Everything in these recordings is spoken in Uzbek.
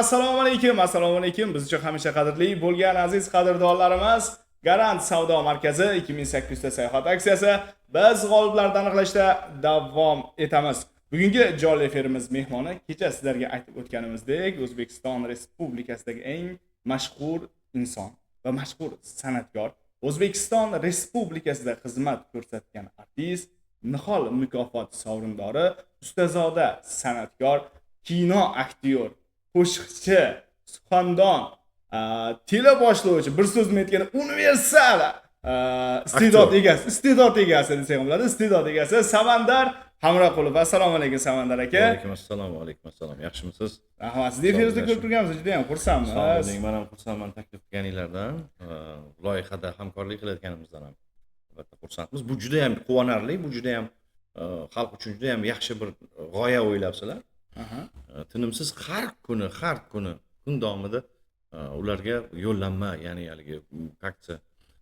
Assalomu alaykum, assalomu alaykum. Biz uchun hamisha qadrli bo'lgan aziz qadrdonlarimiz, Garant savdo markazi 2800 ta sayohat aksiyasi, biz g'oliblarni aniqlashda davom etamiz. Bugungi jonli efirimiz mehmoni, kecha sizlarga aytib o'tganimizdek, O'zbekiston Respublikasidagi eng mashhur inson va mashhur san'atkor, O'zbekiston Respublikasida xizmat ko'rsatgan artist, Nihol mukofoti sovrindori, ustazoda san'atkor, kino aktyor, qo'shiqchi, suxandon, teleboshlovchi, bir so'z bilan aytganda universal iste'dod Aktyor. egasi, iste'dod egasi desak ham bo'ladi, iste'dod egasi Samandar Hamroqulov. Assalomu alaykum, Samandar aka. Alaykum assalom, va alaykum assalom. Yaxshimisiz? Rahmat. Sizni efirimizda ko'rib turganimizda juda ham xursandmiz. Sog' bo'ling, man ham xursandman taklif qilganinglardan. Loyihada hamkorlik qilayotganimizdan ham albatta xursandmiz. Bu juda ham quvonarli, bu juda ham xalq uchun juda ham yaxshi bir g'oya o'ylabsizlar. Tinimsiz har kuni, har kuni, kun davomida ularga yo'llanma, ya'ni haligi aksiya,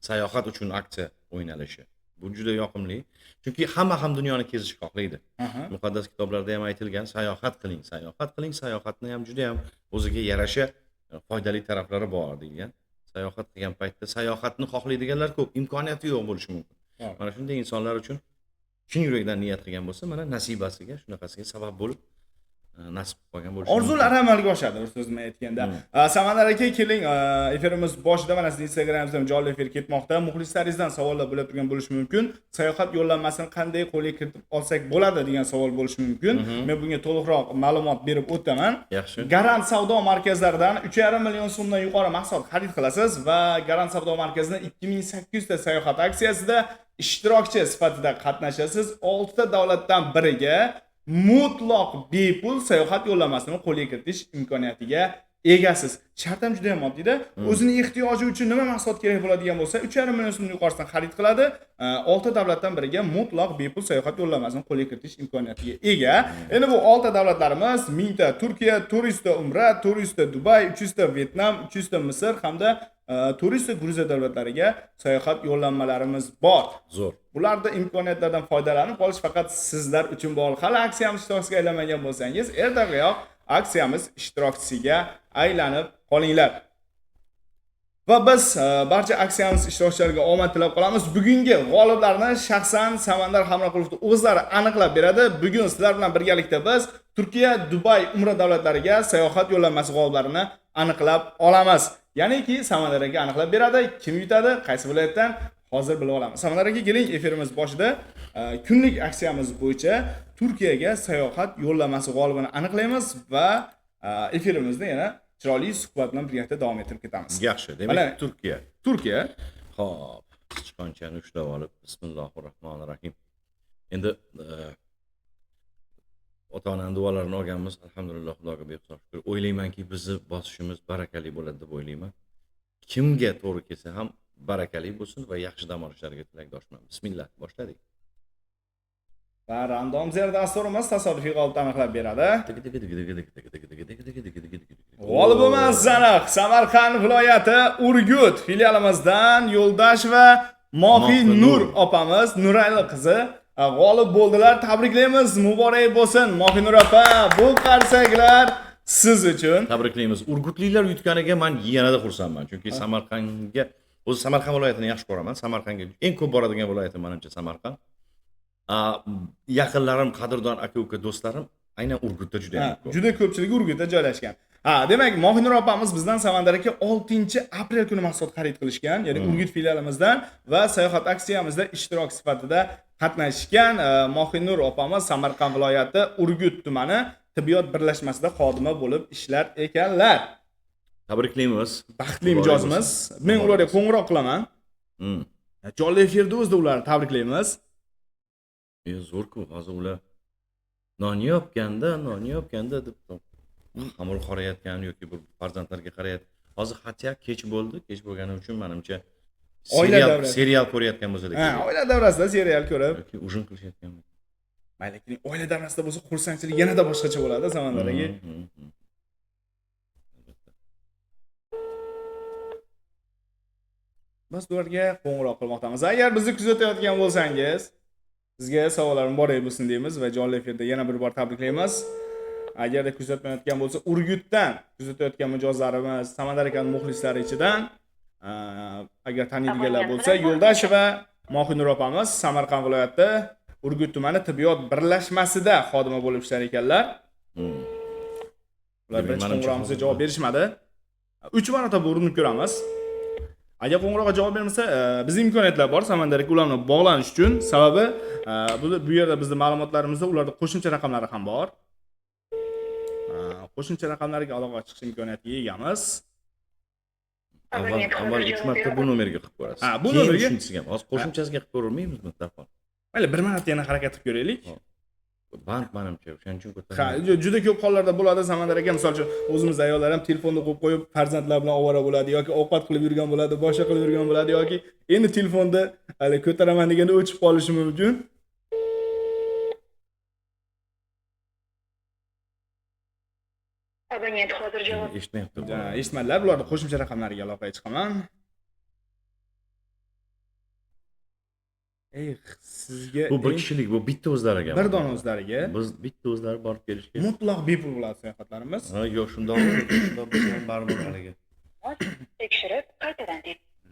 sayohat uchun aksiya o'ynalishi. Bu juda yoqimli. Chunki hamma ham dunyoni kezishni xohlaydi. Muqaddas kitoblarda ham aytilgan: sayohat qiling, sayohat qiling, sayohatni ham juda ham o'ziga yarasha foydali taraflari bor deyilgan. Sayohat qilgan paytda sayohatni xohlaydiganlar ko'p, imkoniyati yo'q bo'lishi mumkin. Mana shunday insonlar uchun chin yurakdan niyat qilgan bo'lsa, mana nasibasiga shunaqasiga sabab bo'lib nasib qilib qolgan bo'lishi Orzular mumkin. amalga oshadi, bir so'z bilan aytganda. Samandar aka, keling, efirimiz boshida mana sizni Instagramingizdan jonli efir ketmoqda. Muxlislaringizdan savollar bo'lib turgan bo'lishi mumkin. Sayohat yo'llanmasini qanday qo'lga kiritib olsak bo'ladi degan savol bo'lishi mumkin. Men bunga to'liqroq ma'lumot berib o'taman. Yaxshi. Garant savdo markazlaridan 3,5 million so'mdan yuqori mahsulot xarid qilasiz va Garant savdo markazining 2800 ta sayohat aksiyasida ishtirokchi sifatida qatnashasiz. 6 ta davlatdan biriga mutlaq bepul sayohat yo'llanmasini qo'lga kiritish imkoniyatiga egasiz. Shart ham juda ham oddiyda. O'zining ehtiyoji uchun nima mahsulot kerak bo'ladigan bo'lsa, 3,5 million so'mdan yuqorisidan xarid qiladi. 6 davlatdan biriga mutlaq bepul sayohat yo'llanmasini qo'lga kiritish imkoniyatiga ega. Endi bu 6 davlatlarimiz: 1000 ta Turkiya, 400 ta Umra, 400 ta Dubay, 300 ta Vyetnam, 300 ta Misr hamda 400 ta Gruziya davlatlariga sayohat yo'llanmalarimiz bor. Zo'r. Bularda imkoniyatlardan foydalanib qolish faqat sizlar uchun bog'liq. Hali aksiyamiz ishtirokchisiga aylanmagan bo'lsangiz, ertaroq aksiyamiz ishtirokchisiga aylanib qolinglar. Va biz barcha aksiyamiz ishtirokchilariga omad tilab qolamiz. Bugungi g'oliblarni shaxsan Samandar Hamroqulovni o'zlari aniqlab beradi. Bugun sizlar bilan birgalikda biz Turkiya, Dubay, Umra davlatlariga sayohat yo'llanmasi g'oliblarini aniqlab olamiz. Ya'niki Samandar aka aniqlab beradi, kim yutadi, qaysi viloyatdan, hozir bilib olamiz. Samandar aka, keling, efirimiz boshida kunlik aksiyamiz bo'yicha Turkiyaga sayohat yo'llanmasi g'olibini aniqlaymiz va efirimizni yana chiroyli suhbat bilan birgalikda davom ettirib ketamiz. Yaxshi, demak, Turkiya. Turkiya. Xo'p, sichqonchani ushlab olib, bismillahir rohmanir rohim. Endi ota onani duolarini olganmiz, alhamdulillah, Xudoga behisob shukur. O'ylaymanki, bizni bosishimiz barakali bo'ladi deb o'ylayman. Kimga to'g'ri kelsa ham barakali bo'lsin va yaxshi dam olishlariga tilakdoshman. Bismillah, boshladik. Va randomizer dasturimiz tasodifiy g'olibni aniqlab beradi. G'olibimiz aniq. Samarqand viloyati Urgut filialimizdan Yo'ldosh va Mohi Mohinur. Nur opamiz, Nurayli qizi g'olib bo'ldilar. Tabriklaymiz, muborak bo'lsin, Mohinur opa. Bu qarsaklar siz uchun. Tabriklaymiz. Urgutliklar yutganiga man yanada xursandman. Chunki Samarqandga, o'zi Samarqand viloyatini yaxshi ko'raman. Samarqandga eng ko'p boradigan viloyatim manimcha Samarqand. Yaqinlarim, qadrdon aka-uka do'stlarim aynan Urgutda juda ham ko'p. Juda ko'pchilik Urgutda joylashgan. Ha, demak, Mohinur opamiz bizdan, Samandar aka, 6 aprel kuni mahsulot xarid qilishgan, ya'ni Urgut filialimizdan va sayohat aksiyamizda ishtirok sifatida qatnashgan. Mohinur opamiz Samarqand viloyati Urgut tumani tibbiyot birlashmasida xodima bo'lib ishlar ekanlar. Tabriklaymiz. Baxtli Muborak mijozimiz. bo'lsin. Men Muborak ularga bo'lsin. qo'ng'iroq qilaman. Jonli efirda o'zida ularni tabriklaymiz. Zo'r-ku, hozir ular non yopganda, non yopganda deb xamir qorayotgan yoki bir farzandlarga qarayotgan. Hozir hatto kech bo'ldi, kech bo'lgani uchun manimcha Oila serial, davrasi. serial ko'rayotgan bo'lsa Ha, kerak. oila davrasida serial ko'rib. Yoki ужин qilishayotgan. Mayli, keling, oila davrasida bo'lsa xursandchilik yanada boshqacha bo'ladi, Samandar aka. Albatta. Biz ularga qo'ng'iroq qilmoqdamiz. Agar bizni kuzatayotgan bo'lsangiz, sizga savollar muborak bo'lsin deymiz va jonli efirda yana bir bor tabriklaymiz. Agarda kuzatmayotgan bo'lsa, Urgutdan kuzatayotgan mijozlarimiz, Samandar akani muxlislari ichidan agar taniydiganlar bo'lsa, Yo'ldasheva Mohinur opamiz Samarqand viloyati Urgut tumani tibbiyot birlashmasida xodima bo'lib ishlar ekanlar. Ular Demak, birinchi manimcha qo'ng'irog'imizga hozirda- javob berishmadi. 3 marotaba urinib ko'ramiz. Agar qo'ng'iroqqa javob bermasa, bizning imkoniyatlar bor Samandar aka ular bilan bog'lanish uchun. Sababi bu yerda bizni ma'lumotlarimizda ularda qo'shimcha raqamlari ham bor. Qo'shimcha raqamlarga aloqa chiqish imkoniyatiga egamiz. Avval Abonent avval hozir 3 javob marta bera bu nomerga qilib ko'rasiz. Ha, bu Keyin nomerga- uchinchisiga ham. Hozir qo'shimchasiga qilib ko'rolmaymizmi darhol? Mayli, bir marta yana harakat qilib ko'raylik. Band manimcha, o'shaning uchun Ha, ko'tarmayapti. juda ko'p hollarda bo'ladi Samandar aka, misol uchun o'zimiz ayollar ham telefonni qo'yib qo'yib farzandlar bilan ovora bo'ladi yoki ovqat qilib yurgan bo'ladi, boshqa qilib yurgan bo'ladi yoki endi telefonni hali ko'taraman deganda o'chib qolishi mumkin. Abonent hozir javob Eshitmayapti. Ja, eshitmadilar, bularni qo'shimcha raqamlariga aloqaga chiqaman. Ey, sizga Bu bir kishilik, bu bitta o'zlariga. bir dona o'zlariga Biz bitta o'zlari borib kelishga. mutlaq bepul bo'ladi sayohatlarimiz. Ha, yo'q, shundoq shundoq bo'lsa ham baribir haligi. tekshirib qaytadan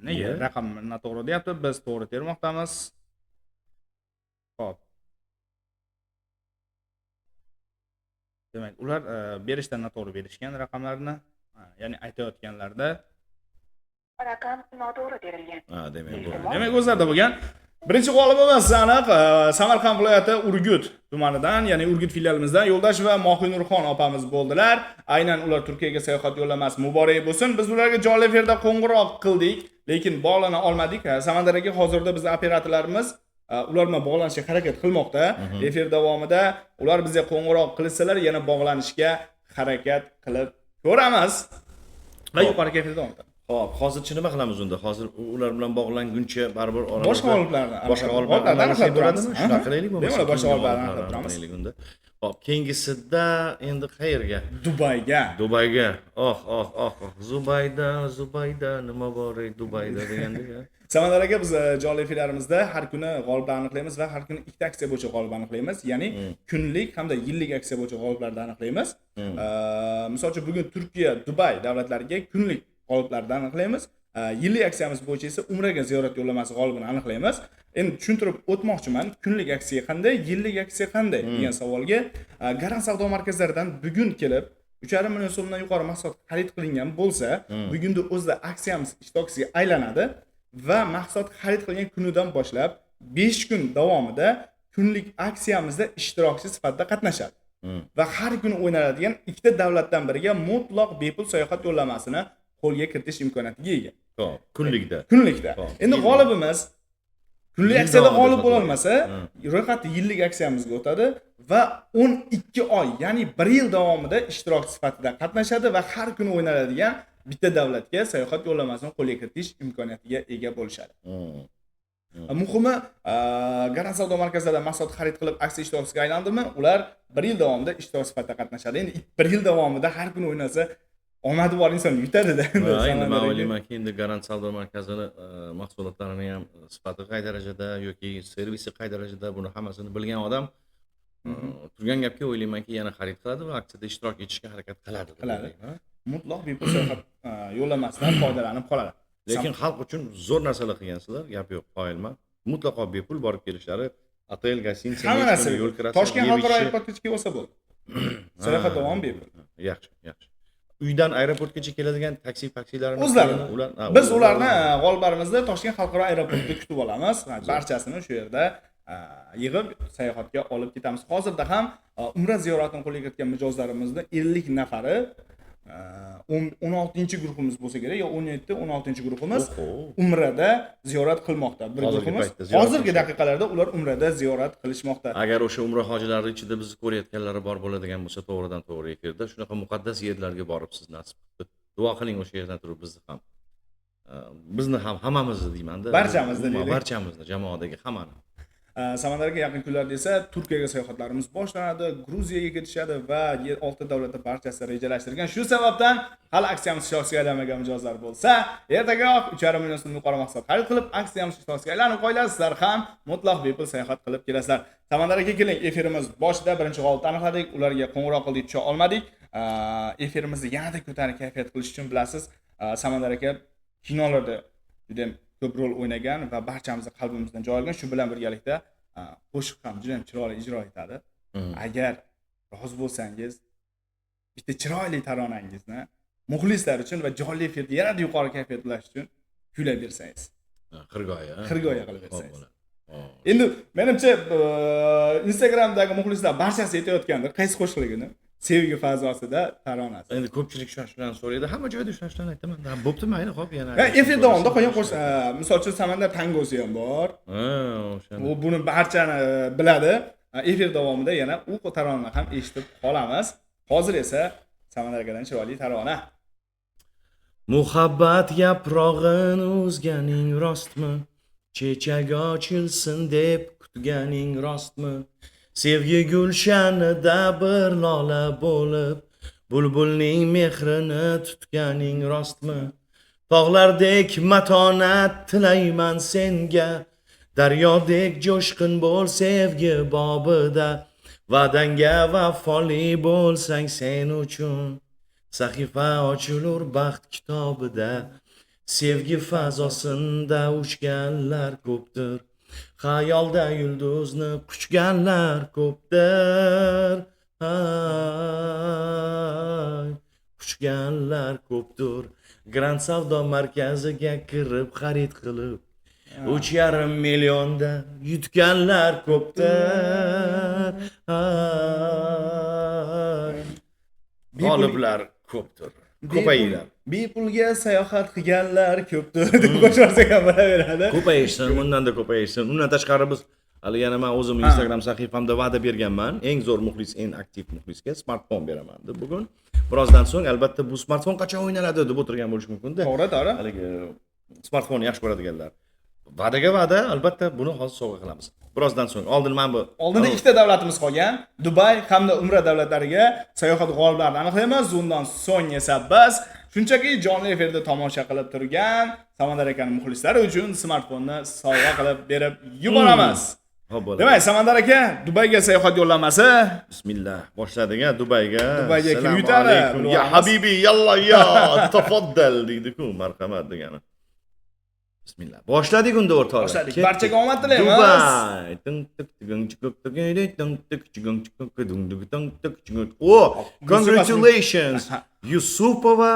Nega Iya. raqam noto'g'ri deyapti? Biz to'g'ri termoqdamiz. Xo'p. Demak, ular berishdan noto'g'ri berishgan raqamlarni, ha, ya'ni aytayotganlarida raqam noto'g'ri berilgan. Ha, demak bo'ldi. Demak, o'zlarida bo'lgan. Birinchi g'olibimiz aniq Samarqand viloyati Urgut tumanidan, ya'ni Urgut filialimizdan Yo'ldosh va Mohinurxon opamiz bo'ldilar. Aynan ular Turkiyaga sayohat yo'llamasi muborak bo'lsin. Biz ularga jonli efirda qo'ng'iroq qildik, lekin bog'lana olmadik. Samandar aka, hozirda biz operatorlarimiz ular bilan bog'lanishga harakat qilmoqda. Efir davomida ular bizga qo'ng'iroq qilsalar, yana bog'lanishga harakat qilib ko'ramiz. Va Xo'p. yuqori kayfiyatda davom etamiz. Xo'p, hozircha nima qilamiz unda? Hozir ular bilan bog'languncha baribir oramizda Boshqa g'oliblarni boshqa g'oliblarni g'oliblarni aniqlab turamiz. bo'ladimi? Shunaqa qilaylik bo'lmasa. Bemalol boshqa keyingi g'oliblarni g'oliblarni aniqlab turamiz. aniqlaylik unda. Xo'p, keyingisida endi qayerga? Dubayga. Dubayga. Oh, oh, oh, oh. Zubayda, Zubayda, nima bor ey Dubayda degandek. Ha? Samandar aka, biz jonli efirlarimizda har kuni g'oliblarni aniqlaymiz va har kuni ikkita aksiya bo'yicha g'olib aniqlaymiz. Ya'ni kunlik hamda yillik aksiya bo'yicha g'oliblarni aniqlaymiz. Misol uchun bugun Turkiya, Dubay davlatlariga kunlik g'oliblarni aniqlaymiz. Yillik aksiyamiz bo'yicha esa Umraga ziyorat yo'llamasi g'olibini aniqlaymiz. Endi tushuntirib o'tmoqchiman, kunlik aksiya qanday, yillik aksiya qanday degan savolga Garant savdo markazlaridan bugun kelib 3,5 million so'mdan yuqori mahsulot xarid qilingan bo'lsa, bugunni o'zida aksiyamiz ishtirokchisiga aylanadi va mahsulot xarid qilgan kunidan boshlab 5 kun davomida kunlik aksiyamizda ishtirokchi sifatida qatnashadi. Va har kuni o'ynaladigan ikkita davlatdan biriga mutlaq bepul sayohat yo'llanmasini qo'lga kiritish imkoniyatiga ega. Xo'p, kunlikda. Kunlikda. Xo'p. Endi g'olibimiz kunlik Yil aksiyada davomida g'olib sotiladi. bo'la olmasa, ro'yxati yillik aksiyamizga o'tadi va 12 oy, ya'ni 1 yil davomida ishtirokchi sifatida qatnashadi va har kuni o'ynaladigan bitta davlatga sayohat yo'llanmasini qo'lga kiritish imkoniyatiga ega bo'lishadi. Muhimi, Garant savdo markazlarida mahsulot xarid qilib aksiya ishtirokchisiga aylandimi, ular 1 yil davomida ishtirok sifatida qatnashadi. Endi 1 yil davomida har kuni o'ynalsa, omadi bor inson yutadi-da. Ha, endi man Samandar aka. o'ylaymanki, endi Garant savdo markazini mahsulotlarini ham sifati qay darajada yoki servisi qay darajada, buni hammasini bilgan odam turgan gapga o'ylaymanki, yana xarid qiladi va aksiyada ishtirok etishga harakat qiladi. deb Qiladi. o'ylayman. Mutlaq bepul sayohat yo'llanmasidan foydalanib qoladi. Lekin xalq uchun zo'r narsalar qilgansizlar, gap yo'q, qoyilman. Mutlaqo bepul borib kelishlari, otel, гостиница, Hamma necha narsa kun yo'l kirasi, Toshkent yeb xalqaro ichishi. aeroportiga kelsa bo'ldi. Sayohat davomi bepul. Yaxshi, yaxshi. Uydan aeroportgacha keladigan taksi, taksilarni O'zlari. ular, ha, Biz ularni g'oliblarimizni Toshkent xalqaro aeroportida kutib olamiz. Barchasini shu yerda yig'ib sayohatga olib ketamiz. Hozirda ham Umra ziyoratini qo'lga kiritgan mijozlarimizni 50 nafari 16-guruhimiz bo'lsa kerak, yo 17, 16-guruhimiz Oho. Umrada ziyorat qilmoqda. Bir Hozirgi guruhimiz paytda ziyorat hozirgi qilishadi. daqiqalarda ular Umrada ziyorat qilishmoqda. Agar o'sha umra hojilari ichida bizni ko'rayotganlari bor bo'ladigan bo'lsa, to'g'ridan to'g'ri efirda shunaqa muqaddas yerlarga borib siz nasib qildi. Duo qiling o'sha yerdan turib bizni ham. Bizni ham hammamizni deymanda. Barchamizni Umuman deylik. Barchamizni, jamoadagi hammani. Samandar aka, yaqin kunlarda esa Turkiyaga sayohatlarimiz boshlanadi, Gruziyaga ketishadi va yer olti davlatda barchasi rejalashtirilgan. Shu sababdan Hali aksiyamiz ishtirokchisiga aylanmagan mijozlar bo'lsa, ertagayoq 3,5 million so'm yuqori mahsulot xarid qilib, aksiyamiz ishtirokchisiga aylanib qo'yinglar. Sizlar ham mutlaq bepul sayohat qilib kelasizlar. Samandar aka, keling, efirimiz boshida birinchi g'olibni aniqladik, ularga qo'ng'iroq qildik, tusha olmadik. Efirimizni yanada ko'tarinki kayfiyat qilish uchun bilasiz, Samandar aka kinolarda juda ham ko'p rol o'ynagan va barchamizni qalbimizdan joy olgan. Shu bilan birgalikda qo'shiq ham juda ham chiroyli ijro etadi. Agar rozi bo'lsangiz, bitta chiroyli taronangizni muxlislar uchun va jonli efirda yanada yuqori kayfiyat ulash uchun kuylab bersangiz. Xirgoya. Xirgoya qilib bersangiz. Xo'p, bo'ladi. Xo'p. Endi menimcha, Instagramdagi muxlislar barchasi aytayotgandir qaysi qo'shiqligini. Sevgi fazosida taronasi. Endi ko'pchilik shoshilan so'raydi, hamma joyda shoshilan aytaman. Ha, bo'pti, mayli, xo'p, yana. Efir davomida qolgan qo'shiq, misol uchun Samandar tangosi ham bor. Ha, o'shani. U buni barchani biladi. Efir davomida yana u taronani ham eshitib qolamiz. Hozir esa Samandar akadan chiroyli tarona. Muhabbat yaprog'in uzganing rostmi? Chechak ochilsin deb kutganing rostmi? Sevgi gulshanida bir lola bo'lib, bulbulning mehrini tutganing rostmi? Tog'lardek matonat tilayman senga, daryodek jo'shqin bo'l sevgi bobida, va'dangga vafoli bo'lsang sen uchun sahifa ochilur baxt kitobida. Sevgi fazosinda uchganlar ko'pdir, xayolda yulduzni quchganlar ko'pdir. Ay, quchganlar ko'pdir. Grand savdo markaziga kirib xarid qilib 3,5 millionda yutganlar ko'pdir. Ay, g'oliblar ko'pdir, ko'payinglar. Bepulga sayohat qilganlar ko'pdir deb qo'shib ham bo'laveradi. Ko'payishsin, undanda ko'payishsin. Undan tashqari biz hali yana man o'zim Instagram sahifamda va'da berganman, eng zo'r muxlis, eng aktiv muxlisga smartfon beraman deb. Bugun birozdan so'ng albatta bu smartfon qachon o'ynaladi deb o'tirgan bo'lishi mumkinda. To'g'ri, to'g'ri. Haligi smartfonni yaxshi ko'radiganlar. Va'daga va'da, albatta buni hozir sovg'a qilamiz. Birozdan so'ng. Oldin mana bu Oldinda ikkita davlatimiz qolgan. Dubay hamda Umra davlatlariga sayohat g'oliblarini aniqlaymiz. Undan so'ng esa biz shunchaki jonli efirda tomosha qilib turgan Samandar akaning muxlislari uchun smartfonni sovg'a qilib berib yuboramiz. Xo'p, bo'ladi. Demak, Samandar aka, Dubayga sayohat yo'llanmasi. Bismillah. Boshladik a Dubayga. Dubayga kim Assalomu yutadi? alaykum. Bilib Ya olamiz. habibi, yalla ya, tafaddal deydi-ku, marhamat degani. Bismillah. Boshladik unda o'rtoqlar. Boshladik. Ketdik. Barchaga omad tilaymiz. Dubay. Tung tik tigung chikuk tigung tung tik chigung chikuk dung dung tung tik chigung. O, congratulations. Yusupova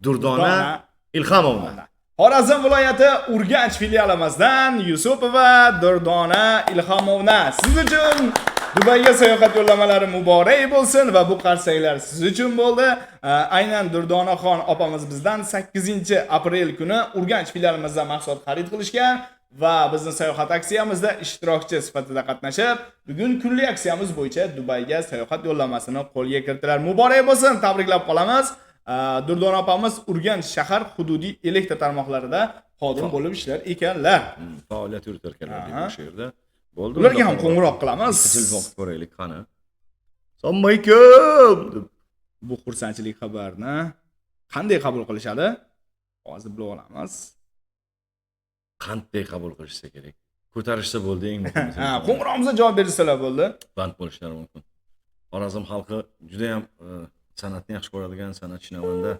Durdona Durdona Ilhamovna. Xorazm viloyati Urganch filialimizdan Yusupova Durdona Ilhomovna, siz uchun Dubayga sayohat yo'llanmalari muborak bo'lsin va bu qarsaklar siz uchun bo'ldi. Aynan Durdonaxon opamiz bizdan 8 aprel kuni Urganch filialimizdan mahsulot xarid qilishgan va bizni sayohat aksiyamizda ishtirokchi sifatida qatnashib, bugun kunlik aksiyamiz bo'yicha Dubayga sayohat yo'llanmasini qo'lga kiritdilar. Muborak bo'lsin, tabriklab qolamiz. Durdona opamiz Urganch shahar hududiy elektr tarmoqlarida xodim bo'lib ishlar ekanlar. Faoliyat yuritar ekanlar Aha. o'sha yerda. Bo'ldi. Ularga ham qo'ng'iroq qilamiz. Bitta telefon qilib ko'raylik, qani. Assalomu alaykum deb. Bu xursandchilik xabarini qanday qabul qilishadi? Hozir bilib olamiz. Qanday qabul qilishsa kerak? Ko'tarishsa bo'ldi eng muhimi. Ha, qo'ng'irog'imizga javob bersalar bo'ldi. Band bo'lishlari mumkin. Xorazm xalqi juda ham san'atni yaxshi ko'radigan, san'atshinavanda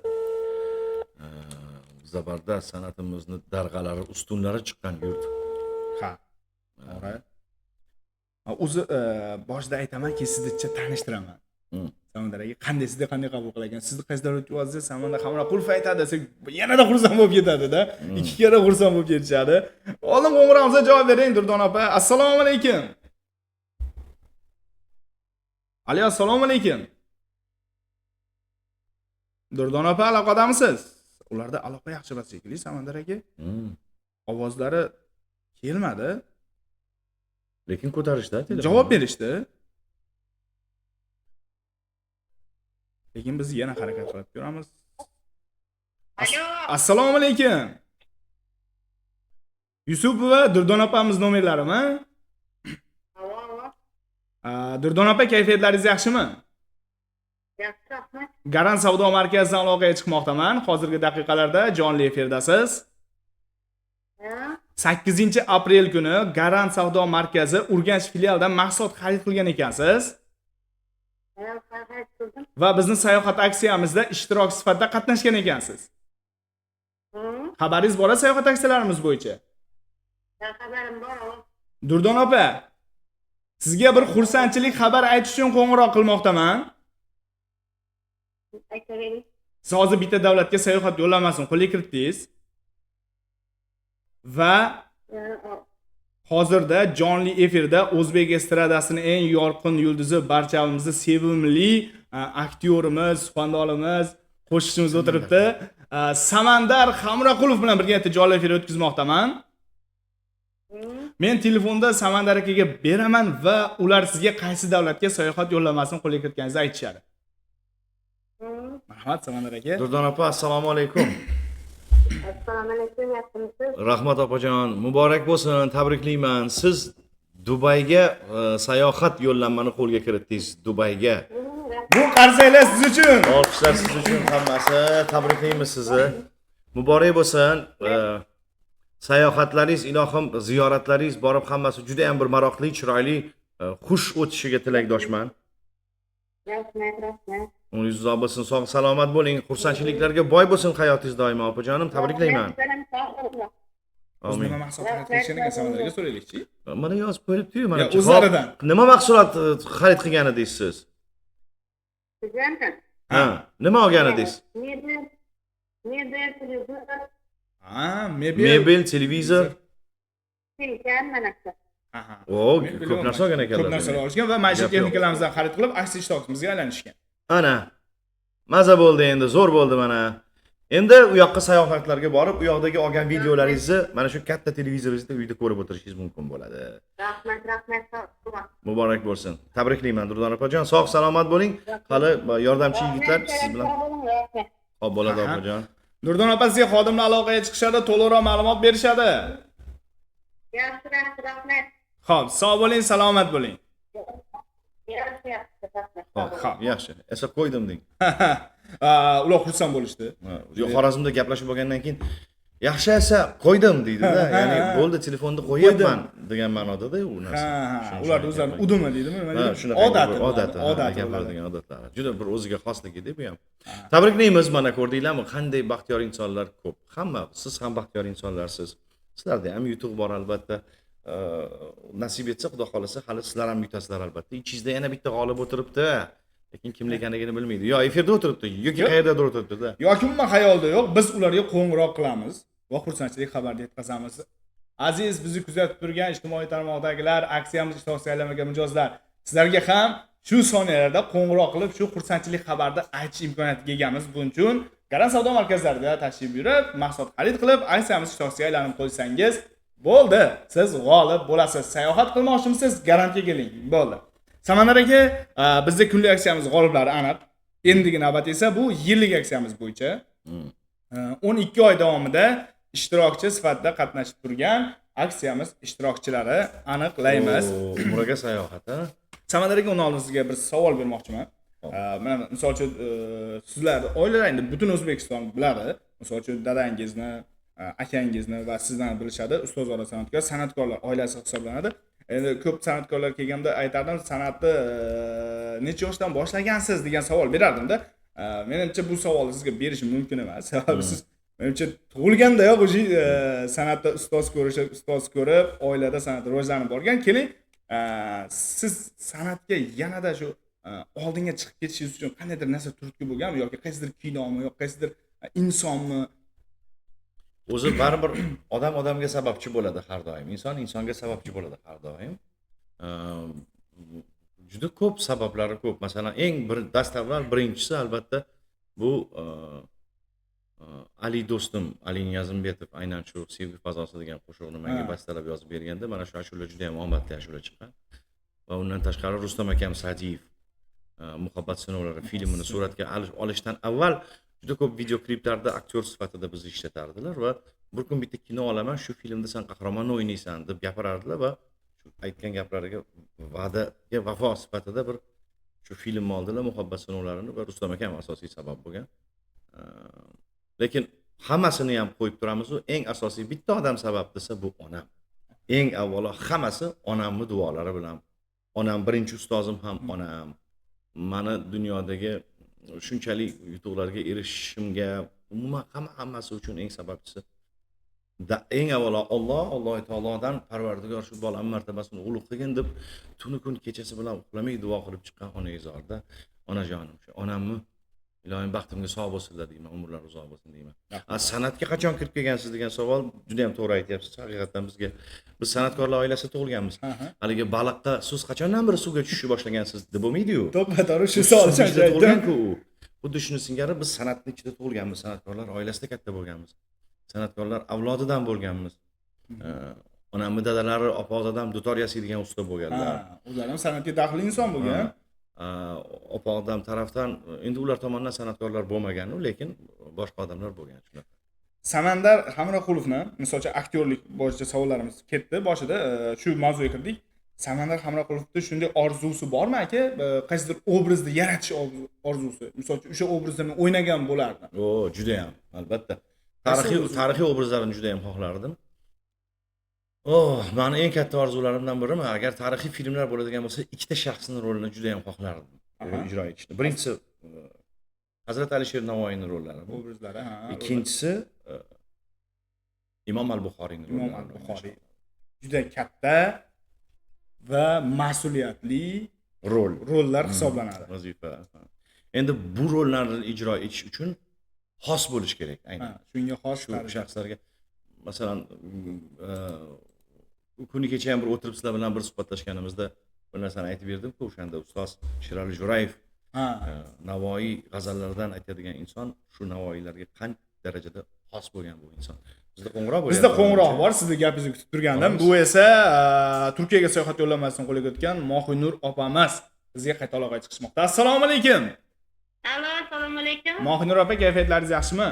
zabardast san'atimizni darg'alari, ustunlari chiqqan yurt. Ha. To'g'ri. Ha, o'zi boshida aytamanki, sizni tanishtiraman. Samandar aka, qanday sizni qanday qabul qilagan? Sizni qaysi davlatga yozsangiz, Samandar Hamroqulov aytadi desak, yanada xursand bo'lib ketadi-da. Ikki karra xursand bo'lib ketishadi. Oldin qo'ng'irog'imizga javob bering, Durdona opa. Assalomu alaykum. Alo, assalomu alaykum. Durdona opa, aloqadamisiz? Ularda aloqa yaxshi emas shekilli, Samandar aka. Ovozlari kelmadi. Lekin ko'tarishda telefonni. Javob berishdi. Lekin biz yana harakat qilib ko'ramiz. Alo, Assalomu alaykum. Yusupova Durdona opamiz nomerlarimi? Alo, alo. Durdona opa, kayfiyatlaringiz yaxshimi? Yaxshi, rahmat. Garant savdo markazidan aloqaga chiqmoqdaman. Hozirgi daqiqalarda jonli efirdasiz. Ha? 8 aprel kuni Garant savdo markazi Urganch filialidan mahsulot xarid qilgan ekansiz Ha, xarid qildim. Va bizni sayohat aksiyamizda ishtirok sifatida qatnashgan ekansiz. Hı? Xabaringiz bor sayohat aksiyalarimiz bo'yicha? Ha, xabarim bor. O. Durdon opa, sizga bir xursandchilik xabar aytish uchun qo'ng'iroq qilmoqdaman. Aytavering. Siz hozir bitta davlatga sayohat yo'llanmasini qo'lga kiritdingiz. Va Ha, o. hozirda jonli efirda o'zbek estradasining eng yorqin yulduzi, barchamizni sevimli aktyorimiz, suxandonimiz, qo'shiqchimiz o'tiribdi. Samandar Hamroqulov bilan birgalikda jonli efir o'tkazmoqdaman. Hı? Men telefonda Samandar akaga beraman va ular sizga qaysi davlatga sayohat yo'llanmasini qo'lga kiritganingizni aytishadi. Hı? Marhamat, Samandar aka. Durdona opa, assalomu alaykum. Assalomu alaykum, yaxshimisiz? Rahmat, opajon, muborak bo'lsin, tabriklayman. Siz Dubayga sayohat yo'llanmani qo'lga kiritdingiz, Dubayga. Hı, rahmat. Bu qarsaklar siz uchun. Olqishlar siz uchun hammasi. Tabriklaymiz sizni. Muborak bo'lsin. Sayohatlaringiz, ilohim, ziyoratlaringiz borib hammasi juda ham bir maroqli, chiroyli, xush o'tishiga tilakdoshman. Rahmat, rahmat. Umringiz uzoq bo'lsin, sog' salomat bo'ling, xursandchiliklarga boy bo'lsin hayotingiz doimo, opajonim, tabriklayman. Rahmat, sog' bo'linglar. O'zi Amin. nima mahsulot xarid qilishgan ekan, Samandar aka, so'raylikchi. Mana yozib qo'yibdi-yu, mana. Ya, o'zlaridan. Nima mahsulot xarid qilgan edingiz siz? Sizlarmi? Ha, nima olgan edingiz? Mebel, mebel, televizor, Ha, mebel. Mebel, televizor. telefon, mana shu. Aha. O, Mebel ko'p narsa olgan ekanlar. Ko'p narsalar olishgan va maishiy Gap yo'q. texnikalarimizdan xarid qilib, aksiya ishtirokchimizga aylanishgan. Ana. Maza bo'ldi endi, zo'r bo'ldi mana. Endi u yoqqa sayohatlarga borib, u yoqdagi olgan videolaringizni mana shu katta televizoringizda uyda ko'rib o'tirishingiz mumkin bo'ladi. Rahmat, rahmat, sog' bo'ling. Muborak bo'lsin. Tabriklayman, Durdona opajon. Sog' salomat bo'ling. Hali yordamchi yigitlar siz bilan Sog' bo'ling, rahmat. hop bo'ladi, Aha. opajon. Durdon opa, sizga xodimlar aloqaga chiqishadi, to'liqroq ma'lumot berishadi. Yaxshi, yaxshi, rahmat. Xo'p, sog' bo'ling, salomat bo'ling. Yaxshi, yaxshi, rahmat. Hop, Hop. yaxshi. Esa qo'ydim deng. Ular xursand bo'lishdi. Ha, yo'q, Xorazmda gaplashib bo'lgandan keyin yaxshi esa qo'ydim deydi-da. Ya'ni bo'ldi, telefonni qo'yyapman degan ma'noda-da u narsa. Ha, Shuning ular uchun o'zlarini gapirgan. udumi deydimi, nima Ha, deydi? shunaqa Odati, bir odati, ha, odati ularni. gapiradigan odatlari. Juda bir o'ziga xosligida bu ham. Tabriklaymiz, mana ko'rdinglarmi, qanday baxtiyor insonlar ko'p. Hamma, siz ham baxtiyor insonlarsiz. Sizlarda ham yutuq bor albatta. Nasib etsa, Xudo xolasa, hali sizlar ham yutasizlar albatta. Ichingizda yana bitta g'olib o'tiribdi. Lekin kimliginigini bilmaydi. Yo efirda o'tiribdi, yoki Yo'q. qayerdadir o'tiribdi-da. Yoki umuman xayolda yo'q. Biz ularga qo'ng'iroq qilamiz va xursandchilik xabarini yetkazamiz. Aziz bizni kuzatib turgan ijtimoiy tarmoqdagilar, aksiyamiz ishtirokchisi aylanmagan mijozlar, sizlarga ham shu soniyalarda qo'ng'iroq qilib, shu xursandchilik xabarini aytish imkoniyatiga egamiz. Buning uchun Garant savdo markazlarida tashrif buyurib, mahsulot xarid qilib, aksiyamiz ishtirokchisiga aylanib qo'ysangiz bo'ldi. Siz g'olib bo'lasiz. Sayohat qilmoqchimisiz? Garantga keling. Bo'ldi. Samandar aka, bizda kunlik aksiyamiz g'oliblari aniq. Endigi navbat esa bu yillik aksiyamiz bo'yicha. 12 oy davomida ishtirokchi sifatida qatnashib turgan aksiyamiz ishtirokchilari aniqlaymiz. Oo, Umraga sayohat, ha? Samandar aka, undan oldin sizga bir savol bermoqchiman. Hop. Mana misol uchun, sizlar oilalar endi butun O'zbekiston biladi. Misol uchun dadangizni, akangizni va sizdan bilishadi. Ustozora san'atkor, san'atkorlar oilasi hisoblanadi. Endi ko'p san'atkorlar kelganda aytardim, san'atni necha yoshdan boshlagansiz degan savol berardimda. Menimcha bu savolni sizga berishim mumkin emas. Sababi siz menimcha tug'ilgandayoq уже san'atda ustoz ko'rishib, ustoz ko'rib, oilada san'at rivojlanib borgan. Keling, siz san'atga yanada shu oldinga chiqib ketishingiz uchun qandaydir narsa turtki bo'lganmi yoki qaysidir kinomi yoki qaysidir insonmi? O'zi baribir odam odamga sababchi bo'ladi har doim. Inson insonga sababchi bo'ladi har doim. Juda ko'p sabablari ko'p. Masalan, eng bir dastavval birinchisi albatta bu Ali do'stim, Ali Niyazimbetov aynan shu Sevgi fazosi degan qo'shiqni menga bastalab yozib berganda, mana shu ashula juda ham omadli ashula chiqqan. Va undan tashqari Rustam akam Sa'diyev Muhabbat sinovlari filmini suratga olishdan avval juda ko'p videokliplarda aktyor sifatida bizni ishlatardilar va bir kun bitta kino olaman, shu filmda sen qahramonni o'ynaysan deb gapirardilar va shu aytgan gaplariga, va'daga vafo sifatida bir Shu filmni oldilar, "Muhabbat sinovlarini", va Rustam akam asosiy sabab bo'lgan. Lekin hammasini ham qo'yib turamizu, eng asosiy bitta odam sabab desa, bu onam. Eng avvalo hammasi onamni duolari bilan. Onam birinchi ustozim ham onam. Mani dunyodagi shunchalik yutuqlarga erishishimga, umuman hammasi uchun eng sababchisi da, eng avvalo Alloh, Alloh taolodan "Parvardigor, shu bolamni martabasini ulug' qilgin" deb tuni kun kechasi bilan uxlamay duo qilib chiqqan onaizorda onajonim, shu onamni iloyim baxtimga sog' bo'lsinlar deyman, umrlari uzoq bo'lsin deyman. A san'atga qachon kirib kelgansiz degan savol, juda ham to'g'ri aytyapsiz. Haqiqatdan biz san'atkorlar oilasida tug'ilganmiz. Haligi baliqqa "Siz qachondan beri suvga tushishni boshlagansiz?" deb bo'lmaydiyu. To'ppa to'g'ri, shu savol Suvni ichida aytdim. tug'ilgan-ku u. Xuddi shuni singari biz san'atni ichida tug'ilganmiz, san'atkorlar oilasida katta bo'lganmiz. San'atkorlar avlodidan bo'lganmiz. Onamni dadalari, opoq dadam dutor yasaydigan usta bo'lganlar. Ha, o'zlari ham san'atga daxlli inson bo'lgan. Ha, opoq dadam tarafdan endi ular tomonidan san'atkorlar bo'lmagan, lekin boshqa odamlar bo'lgan shunaqa. Samandar Hamroqulovni, misol uchun, aktyorlik bo'yicha savollarimiz ketdi. Boshida shu mavzuga kirdik. Samandar Hamroqulovda shunday orzusi bormi, aka? Qaysidir obrazni yaratish orzusi. Misol uchun, o'sha obrazni men o'ynagan bo'lardim. O, judayam, albatta. Qaysi Tarixiy obraz? Tarixiy obrazlarni judayam xohlardim. Oh, mani eng katta orzularimdan birimi, agar tarixiy filmlar bo'ladigan bo'lsa, ikkita shaxsni rolini judayam xohlardim ijro etishni. Birinchisi Hazrat Alisher Navoiyning rollari. Obrazlari, ha. Ikkinchisi Imom al-Buxoriyning Imom rollarini. al-Buxoriy. Juda katta va mas'uliyatli Rol. rollar hisoblanadi. Vazifa. Endi bu rollarni ijro etish uchun xos bo'lish kerak aynan. Ha, shunga xos Shu tarzda. shaxslarga, masalan, kuni kecha ham bir o'tirib sizlar bilan bir suhbatlashganimizda bir narsani aytib berdim-ku, o'shanda ustoz Sherali Jo'rayev, Navoiy g'azallaridan aytadigan inson, shu Navoiylarga qancha darajada xos bo'lgan bu inson. Bizda qo'ng'iroq bo'lyapti. Bizda qo'ng'iroq bor, sizni gapingizni kutib turgandim. Olamiz. Bu esa Turkiyaga sayohat yo'llanmasini qo'lga kiritgan Mohinur opamiz bizga qayta aloqaga chiqishmoqda. Assalomu alaykum. Alo, assalomu alaykum. Mohinur opa, kayfiyatlaringiz yaxshimi?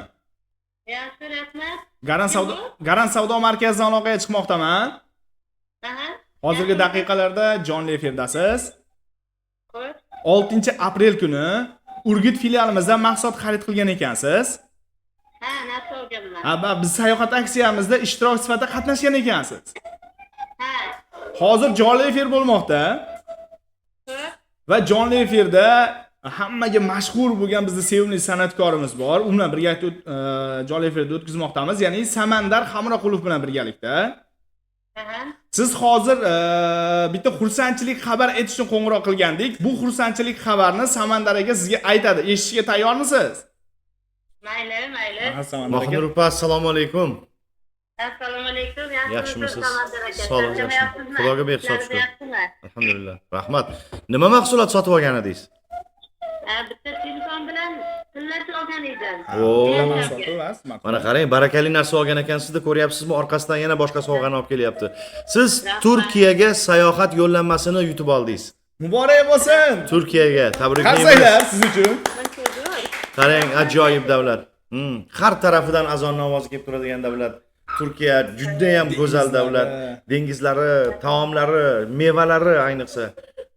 Yaxshi, rahmat. Garan savdo Garan savdo markazidan aloqaga chiqmoqdaman. Aha. Hozirgi daqiqalarda jonli efirdasiz. Xo'sh. 6 aprel kuni Urgut filialimizdan mahsulot xarid qilgan ekansiz. Ha, narsa olganman. Ha, va biz sayohat aksiyamizda ishtirok sifatida qatnashgan ekansiz. Ha. Hozir jonli efir bo'lmoqda. Xo'sh. Va jonli efirda hammaga mashhur bo'lgan bizni sevimli san'atkorimiz bor. U bilan birgalikda jonli efirda o'tkazmoqdamiz, ya'ni Samandar Hamroqulov bilan birgalikda. Aha. Siz hozir bitta xursandchilik xabar aytish uchun qo'ng'iroq qilgandik. Bu xursandchilik xabarni Samandar aka sizga aytadi. Eshitishga tayyormisiz? Mayli, mayli. Aha, Samandar aka. Mohinur opa, assalomu alaykum. Assalomu alaykum. Yaxshimisiz? Samandar aka? Sog'lig'ingiz yaxshimi? Charchamayapsizmi? Xudoga behisob Ishlaringiz shukr. yaxshimi? Alhamdulillah. Rahmat. Nima mahsulot sotib olgan edingiz? Ha, bitta telefon bilan tillachi olgan edim. Oo. Tilla mahsuloti va smartfon. Mana qarang, barakali narsa olgan ekansizda, ko'ryapsizmi? Orqasidan yana boshqa sovg'ani olib kelyapti. Siz Rahmat. Turkiyaga sayohat yo'llanmasini yutib oldingiz. Muborak bo'lsin. Turkiyaga tabriklaymiz. Qarsaklar siz uchun. Qarang, ajoyib davlat. Har tarafidan azon ovozi kelib turadigan davlat. Turkiya juda ham go'zal davlat. Dengizlari, taomlari, mevalari ayniqsa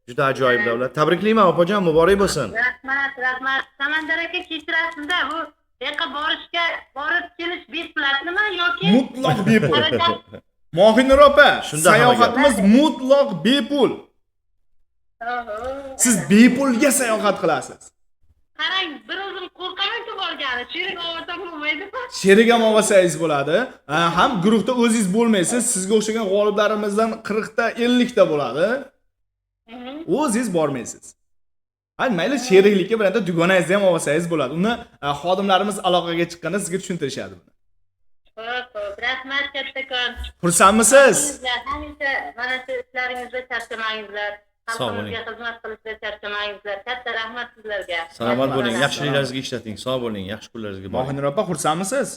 juda ajoyib davlat. Tabriklayman, opajon, muborak bo'lsin. Rahmat, rahmat. Samandar aka, kechirasizda, bu yoqqa borishga, borib kelish beplatmi yoki Mutlaq bepul. xarajat? Mohinur opa, Shunda hamma sayohatimiz mutlaq bepul. Oho. Siz bepulga sayohat qilasiz. Qarang, bir o'zim qo'rqaman-ku borgani. Sherik olsam bo'lmaydimi? Sherik ham olsangiz bo'ladi. Ha, ham guruhda o'zingiz bo'lmaysiz. Sizga o'xshagan g'oliblarimizdan 40 ta, 50 ta bo'ladi. O'zingiz bormaysiz. Ha, mayli, sheriklikka bironta dugonangizni ham olsangiz bo'ladi. Uni xodimlarimiz aloqaga chiqqanda sizga tushuntirishadi buni. Xo'p, xo'p. Rahmat kattakon. Xursandmisiz? Sizlar hamisha mana shu ishlaringizda charchamangizlar. Sog' bo'ling. Xalqimizga xizmat qilishda charchamangizlar. Katta rahmat sizlarga. Salomat bo'ling, yaxshiliklaringizga ishlating. Sog' bo'ling, yaxshi kunlaringizga boring. Mohinur opa, xursandmisiz?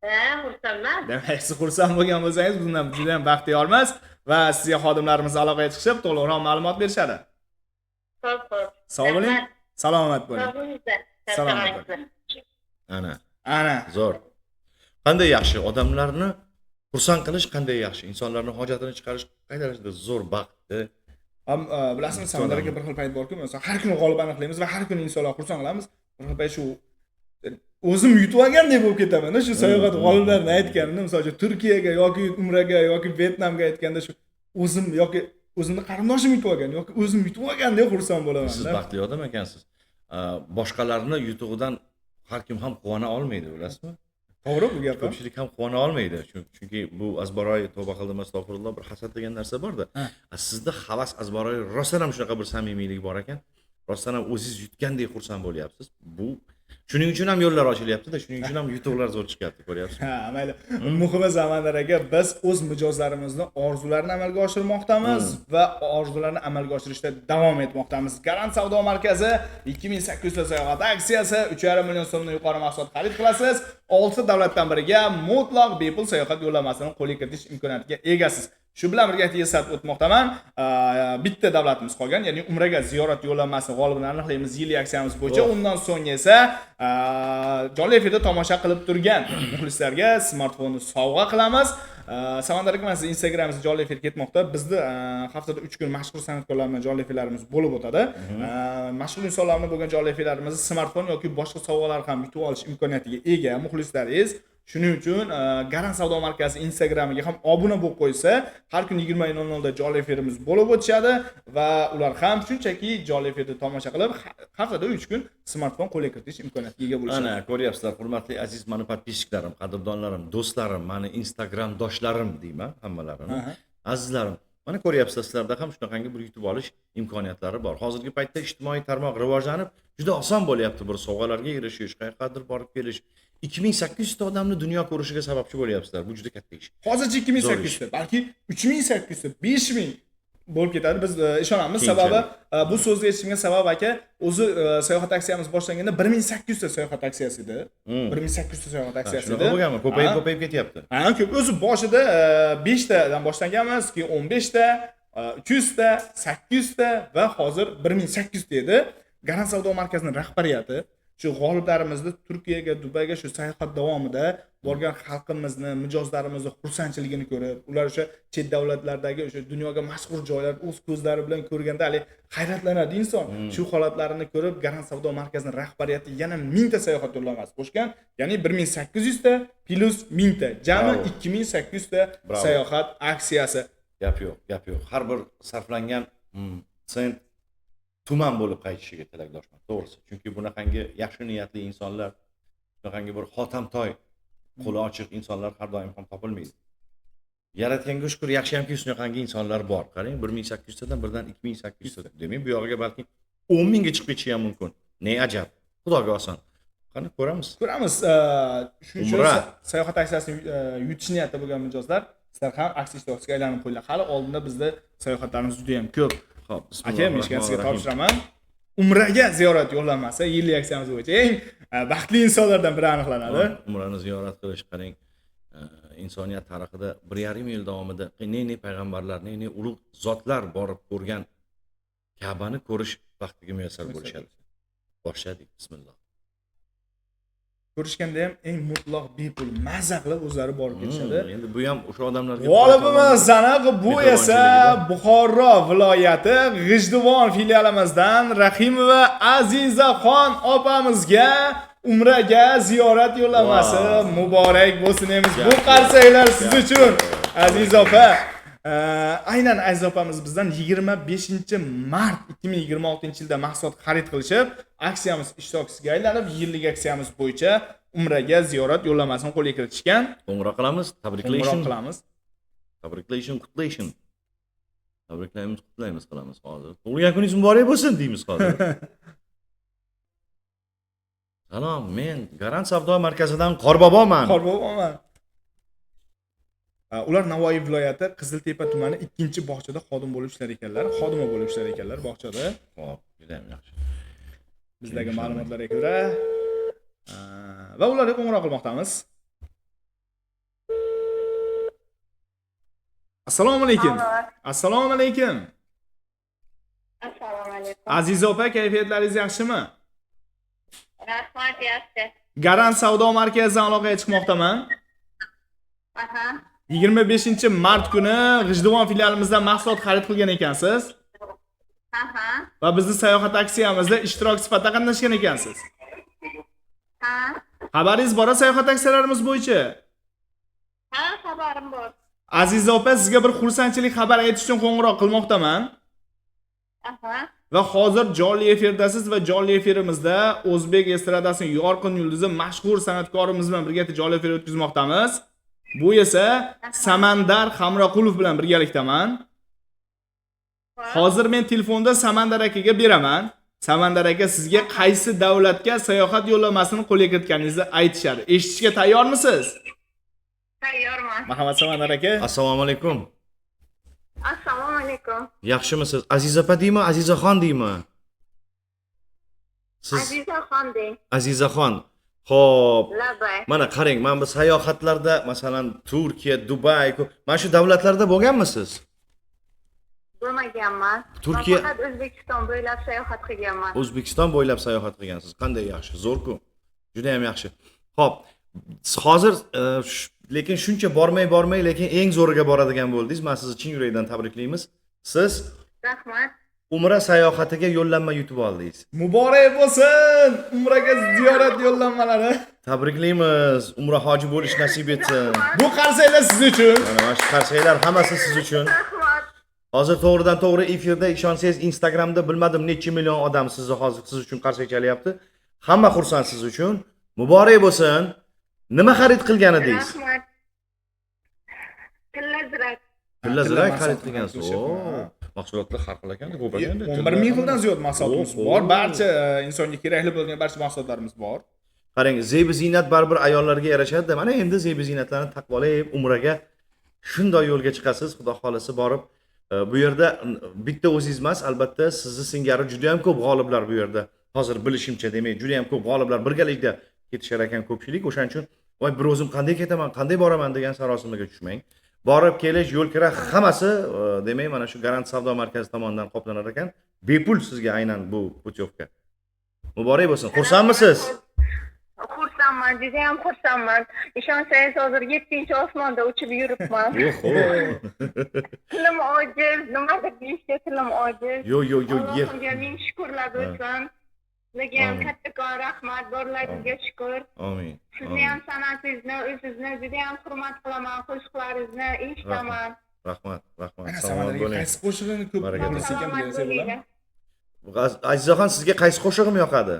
Ha, xursandman. Demak, siz xursand bo'lgan bo'lsangiz, bundan juda ham baxtiyormiz va sizga xodimlarimiz aloqaga chiqishib, to'liqroq ma'lumot berishadi. Xo'p, xo'p. Sog' bo'ling, Rahmat. salomat bo'ling. Sog' bo'linglar. Salomat Charchamangizlar. Ana, Ana, zo'r. Qanday yaxshi odamlarni xursand qilish, qanday yaxshi insonlarni hojatini chiqarish, qay darajada zo'r baxt. Ham bilasizmi, Samandar aka, bir xil payt borku, masalan, har kuni g'olib aniqlaymiz va har kuni insonlar xursand qilamiz. Bir xil payt shu o'zim yutib olgandek bo'lib ketaman shu sayohat g'oliblarini aytganimda, misol uchun, Turkiyaga yoki Umraga yoki Vyetnamga aytganda, shu o'zim yoki o'zimni qarindoshim yutib olgan yoki o'zim yutib olgandek xursand bo'laman. Siz baxtli odam ekansiz. Boshqalarni yutug'idan har kim ham quvona olmaydi, bilasizmi? To'g'ri bu gap ham. Ko'pchilik ham quvona olmaydi, chunki bu azbaroyi, tavba qildim, astag'firulloh, bir hasad degan narsa borda. Sizda havas azbaroyi rostdan ham shunaqa bir samimiylik bor ekan, rostdan ham o'zingiz yutgandek xursand bo'lyapsiz. Bu shuning uchun ham yo'llar ochilyapti-da, shuning uchun ham yutuqlar zo'r chiqyapti, ko'ryapsizmi? Ha, mayli. Muhimi, Samandar aka, biz o'z mijozlarimizni orzularini amalga oshirmoqdamiz va orzularni amalga oshirishda davom etmoqdamiz. Garant savdo markazi 2800 ta sayohat aksiyasi, 3,5 million so'mdan yuqori mahsulot xarid qilasiz, 6 davlatdan biriga mutlaq bepul sayohat yo'llanmasini qo'lga kiritish imkoniyatiga egasiz. Shu bilan birga eslatib o'tmoqdaman, bitta davlatimiz qolgan, ya'ni Umraga ziyorat yo'llanmasi g'olibini aniqlaymiz yillik aksiyamiz bo'yicha. Undan so'ng esa jonli efirda tomosha qilib turgan muxlislarga smartfonni sovg'a qilamiz. Samandar aka, mana siz Instagramingizda jonli efir ketmoqda. Bizni haftada 3 kun mashhur san'atkorlar bilan jonli efirlarimiz bo'lib o'tadi. Mashhur insonlar bilan bo'lgan jonli efirlarimizni smartfon yoki boshqa sovg'alar ham yutib olish imkoniyatiga ega muxlislaringiz. Shuning uchun Garant savdo markazi Instagramiga ham obuna bo'lib qo'ysa, har kuni 20:00 da jonli efirimiz bo'lib o'tishadi va ular ham shunchaki jonli efirda tomosha qilib, haftada 3 kun smartfon qo'lga kiritish imkoniyatiga ega bo'lishadi. Ana ko'ryapsizlar, hurmatli aziz mani подписчик larim, qadrdonlarim, do'stlarim, mani Instagram doshlarim deyman hammalarini. Azizlarim, mana ko'ryapsizlar, sizlarda ham shunaqangi bir yutib olish imkoniyatlari bor. Hozirgi paytda ijtimoiy tarmoq rivojlanib, juda oson bo'lyapti bir sovg'alarga erishish, qayoqqadir borib kelish. 2800 ta odamni dunyo ko'rishiga sababchi bo'lyapsizlar. Bu juda katta ish. Hozircha 2800 ta, balki 3800 ta, 5000 bo'lib ketadi. Biz ishonamiz. Keyinchalik. Sababi bu so'zni aytishimga sabab, aka, o'zi sayohat aksiyamiz boshlanganda 1800 ta sayohat aksiyasi edi. 1800 ta sayohat aksiyasi Shunaqa edi. bo'lganmi? Ko'payib Ha. ko'payib ketyapti. Ha, ko'p. O'zi boshida 5 tadan boshlanganmiz, keyin 15 ta, 300 ta, 800 ta va hozir 1800 ta edi. Garant savdo markazining rahbariyati shu g'oliblarimizni Turkiyaga, Dubayga shu sayohat davomida borgan xalqimizni, mijozlarimizni xursandchiligini ko'rib, ular o'sha chet davlatlardagi o'sha dunyoga mashhur joylar o'z ko'zlari bilan ko'rganda hali hayratlanadi inson. Shu holatlarini ko'rib, Garant savdo markazining rahbariyati yana 1000 ta sayohat yo'llanmasi qo'shgan, ya'ni 1800 ta plyus 1000 ta, jami Bravo. 2800 ta Bravo. sayohat aksiyasi. Gap yo'q, gap yo'q. Har bir sarflangan sent tuman bo'lib qaytishiga tilakdoshman, to'g'risi. Chunki bunaqangi yaxshi niyatli insonlar, shunaqangi bir xotamtoy, qo'li ochiq insonlar har doim ham topilmaydi. Yaratganga shukur, yaxshiyamki shunaqangi insonlar bor. Qarang, 1800 tadan birdan 2800 ta. Demak, bu yog'iga balki 10 mingga chiqib ketishi ham mumkin. Ne ajab. Xudoga oson. Qani ko'ramiz. Ko'ramiz. Shuning uchun Umra. Sayohat aksiyasini yutish niyatida bo'lgan mijozlar, sizlar ham aksiya ishtirokchisiga aylanib qo'yinglar. Hali oldinda bizda sayohatlarimiz juda ham ko'p. Xo'p, Aka, meshkani sizga bismillahir topshiraman. Umraga ziyorat yo'llanmasi yillik aksiyamiz bo'yicha eng baxtli insonlardan biri aniqlanadi. Umrani ziyorat qilish, qarang, insoniyat tarixida 1,5 yil davomida ne ne payg'ambarlar, ne ne ulug' zotlar borib ko'rgan Ka'bani ko'rish baxtiga muyassar bo'lishadi. Boshladik, bismillah. Ko'rishganda ham eng mutlaq bepul maza qilib o'zlari borib kelishadi. Endi bu ham o'sha odamlarga G'olibimiz aniq, bu esa Mehribonchiligida. Buxoro viloyati G'ijduvon filialimizdan Rahimova Azizaxon opamizga Umraga ziyorat yo'llanmasi Wow. muborak bo'lsin emiz. Bu Gap yo'q, qarsaklar siz gap uchun, yo'q. Aziz opa. Aynan Aziz opamiz bizdan 25 mart 2026 yilda mahsulot xarid qilishib, aksiyamiz ishtirokchisiga aylanib, yillik aksiyamiz bo'yicha Umraga ziyorat yo'llanmasini qo'lga kiritishgan. Qo'ng'iroq qilamiz, Qo'ng'iroq tabriklayishim. qilamiz. Tabriklayishim, qutlayishim. Tabriklaymiz, qutlaymiz qilamiz hozir. Tug'ilgan kuningiz muborak bo'lsin deymiz hozir. Salom, men Garant savdo markazidan Qorboboman. Qorboboman. Ular Navoiy viloyati Qiziltepa tumani 2-bog'chada xodim bo'lib ishlar ekanlar. Xodima bo'lib ishlar ekanlar bog'chada. Xo'p, juda ham yaxshi. Bizdagi ma'lumotlarga ko'ra, va ularga qo'ng'iroq qilmoqdamiz. Assalomu alaykum. Assalomu alaykum. Assalomu alaykum. Aziza opa, kayfiyatlaringiz yaxshimi? Rahmat, yaxshi. Garant savdo markazidan aloqaga chiqmoqdaman. Aha. 25 mart kuni G'ijduvon filialimizdan mahsulot xarid qilgan ekansiz. Aha. Va bizni sayohat aksiyamizda ishtirok sifatida qatnashgan ekansiz. Ha. Xabaringiz bor sayohat aksiyalarimiz bo'yicha? Ha, xabarim bor. Aziza opa, sizga bir xursandchilik xabar aytish uchun qo'ng'iroq qilmoqdaman. Aha. Va hozir jonli efirdasiz va jonli efirimizda o'zbek estradasining yorqin yulduzi mashhur san'atkorimiz bilan birgalikda jonli efir o'tkazmoqdamiz. Bu esa Samandar Hamroqulov bilan birgalikdaman. Hozir men telefonda Samandar akaga beraman. Samandar aka sizga qaysi davlatga sayohat yo'llanmasini qo'lga kiritganingizni aytishadi. Eshitishga tayyormisiz? Tayyorman. Marhamat Samandar aka. Assalomu alaykum. Assalomu alaykum. Yaxshimisiz? Aziza opa deymi, Azizaxon deymi? Siz Azizaxon deng. Azizaxon. Xo'p. Labay. Mana qarang, mana bu sayohatlarda, masalan, Turkiya, Dubay, mana shu davlatlarda bo'lganmisiz? Bo'lmaganman. Turkiya- Men faqat O'zbekiston bo'ylab sayohat qilganman. O'zbekiston bo'ylab sayohat qilgansiz. Qanday yaxshi, zo'r-ku. Juda ham yaxshi. Xo'p, hozir lekin shuncha bormay bormay, lekin eng zo'riga boradigan bo'ldingiz. Men sizni chin yurakdan tabriklaymiz. Siz Rahmat. Umra sayohatiga yo'llanma yutib oldingiz. Muborak bo'lsin! Umraga ziyorat yo'llanmalari. Tabriklaymiz. Umra hoji bo'lish nasib etsin. Bu qarsaklar siz uchun. Mana shu qarsaklar hammasi siz uchun. Rahmat. Hozir to'g'ridan to'g'ri efirda ishonsangiz Instagramda bilmadim necha million odam sizni hozir siz uchun qarsak chalyapti. Hamma xursand siz uchun. Muborak bo'lsin. Nima xarid qilgan edingiz? Rahmat. Tilla zirak. Tilla zirak xarid qilgansiz. Mahsulot. Oo, mahsulotlar har xil ekanda, ko'p ekanda. 11 ming xildan ziyod mahsulotimiz Oho. bor. Barcha insonga kerakli bo'lgan barcha mahsulotlarimiz bor. Qarang, zebi ziynat baribir ayollarga yarashadi. Mana endi zebi ziynatlarni taqib olib, umraga shunday yo'lga chiqasiz, xudo xolasa borib bu yerda bitta o'zingiz emas, albatta sizni singari juda ham ko'p g'oliblar bu yerda. Hozir bilishimcha, demak, juda ham ko'p g'oliblar birgalikda ketishar ekan ko'pchilik. O'shaning uchun voy bir o'zim qanday ketaman, qanday boraman degan sarosimaga tushmang. Borib kelish, yo'l kira hammasi demak mana shu Garant savdo markazi tomonidan qoplanar ekan. Bepul sizga aynan bu putyovka. Muborak bo'lsin. Xursandmisiz? Xursandman, juda ham xursandman. Ishonsangiz hozir 7-osmonda uchib yuribman. Yo'q. Tilim ojiz, nimadir deyishga tilim ojiz. Yo yo yo yer. Allohimga ming shukurlar bo'lsin. Sizlarga ham Amin. kattakon rahmat, borlaringizga shukur. Amin. Sizni ham san'atingizni, o'zingizni juda ham hurmat qilaman, qo'shiqlaringizni eshitaman. Rahmat, rahmat. Ana Salomat Samandar aka bo'ling. qaysi qo'shig'ini ko'p Baraka bilsa ekan Salomat desak bo'ladimi? bo'linglar. Azizaxon, sizga qaysi qo'shig'im yoqadi?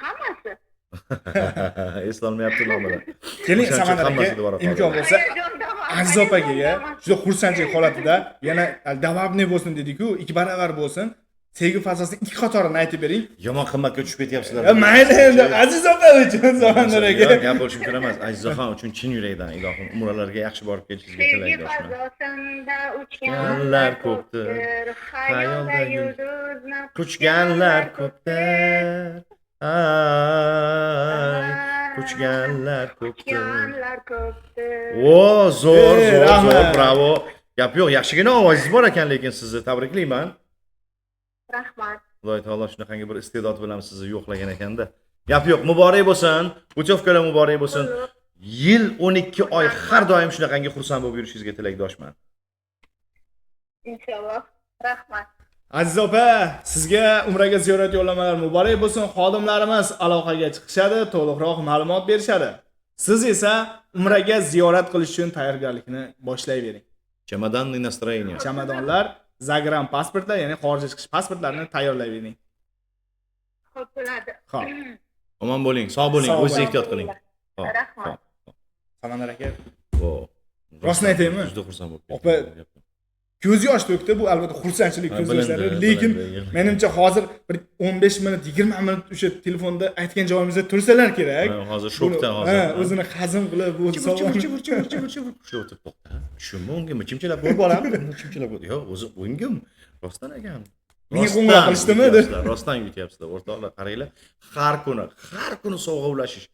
Hammasi. Eslolmayapti nomini. Keling O'shaning uchun Samandar hammasi aka, deb imkon bo'lsa Hayajondaman, Aziz opaga hayajondaman. juda xursandchilik holatida yana davabniy bo'lsin dedik-ku, ikki baravar bo'lsin. Sevgi falsafasining ikki qatorini aytib bering. Yomon qimmatga tushib ketyapsizlar. Mayli endi Aziz opa uchun Samandar aka. Yo'q, gap bo'lishi mumkin emas. Azizaxon uchun chin yurakdan ilohim umralarga yaxshi borib kelishingizga Sevgi tilakdoshman. fazosinda Uchganlar uchganlar ko'pdir, ko'pdir, xayolda xayolda yulduzni Quchganlar ko'pdir. Ay, quchganlar ko'pdir. Quchganlar ko'pdir. O, zo'r, Ey, zo'r, zo'r, rahmat. bravo. Gap yo'q, yaxshigina ovozingiz bor ekan lekin sizni tabriklayman. Rahmat. Xudo taolo shunaqangi bir iste'dod bilan sizni yo'qlagan ekanda. Gap yo'q, muborak bo'lsin. Putyovkalar muborak bo'lsin. Yil 12 oy har doim shunaqangi xursand bo'lib yurishingizga tilakdoshman. Inshaalloh. Rahmat. Aziz opa, sizga umraga ziyorat yo'llanmalari muborak bo'lsin. Xodimlarimiz aloqaga chiqishadi, to'liqroq ma'lumot berishadi. Siz esa umraga ziyorat qilish uchun tayyorgarlikni boshlayvering. Чемоданный настроение. Chamadonlar, zagran pasportlar, ya'ni xorijga chiqish pasportlarini tayyorlayvering. Xo'p bo'ladi. Xo'p. Omon bo'ling, sog' bo'ling, Sog' o'zingizni bo'ling. ehtiyot qiling. Xo'p, Rahmat. Samandar aka xo'p. Rostini aytaymi? Juda xursand bo'lib ketdim. Opa, ko'z yosh to'kdi, bu albatta xursandchilik Ha, ko'z bilindi, yoshlari, lekin bilindi, yig'ildi. menimcha hozir bir 15 minut, 20 minut o'sha telefonda aytgan joyimizda tursalar kerak. Ha, hozir shokda Buni, hozir. ha, o'zini hazm qilib, bu Chibir, savol chibir, chibir, chibir, chibir, chibir. Shu o'tirib to'xta. Tushunma unga, chimchilab ko'rib bolam, chimchilab ko'rib. Yo'q, o'zi o'ngim. Rostdan ekan. Menga qo'ng'iroq qilishdimi deb. Yutyapsizlar, rostdan yutyapsizlar. O'rtoqlar, qaranglar, har kuni, har kuni sovg'a ulashish.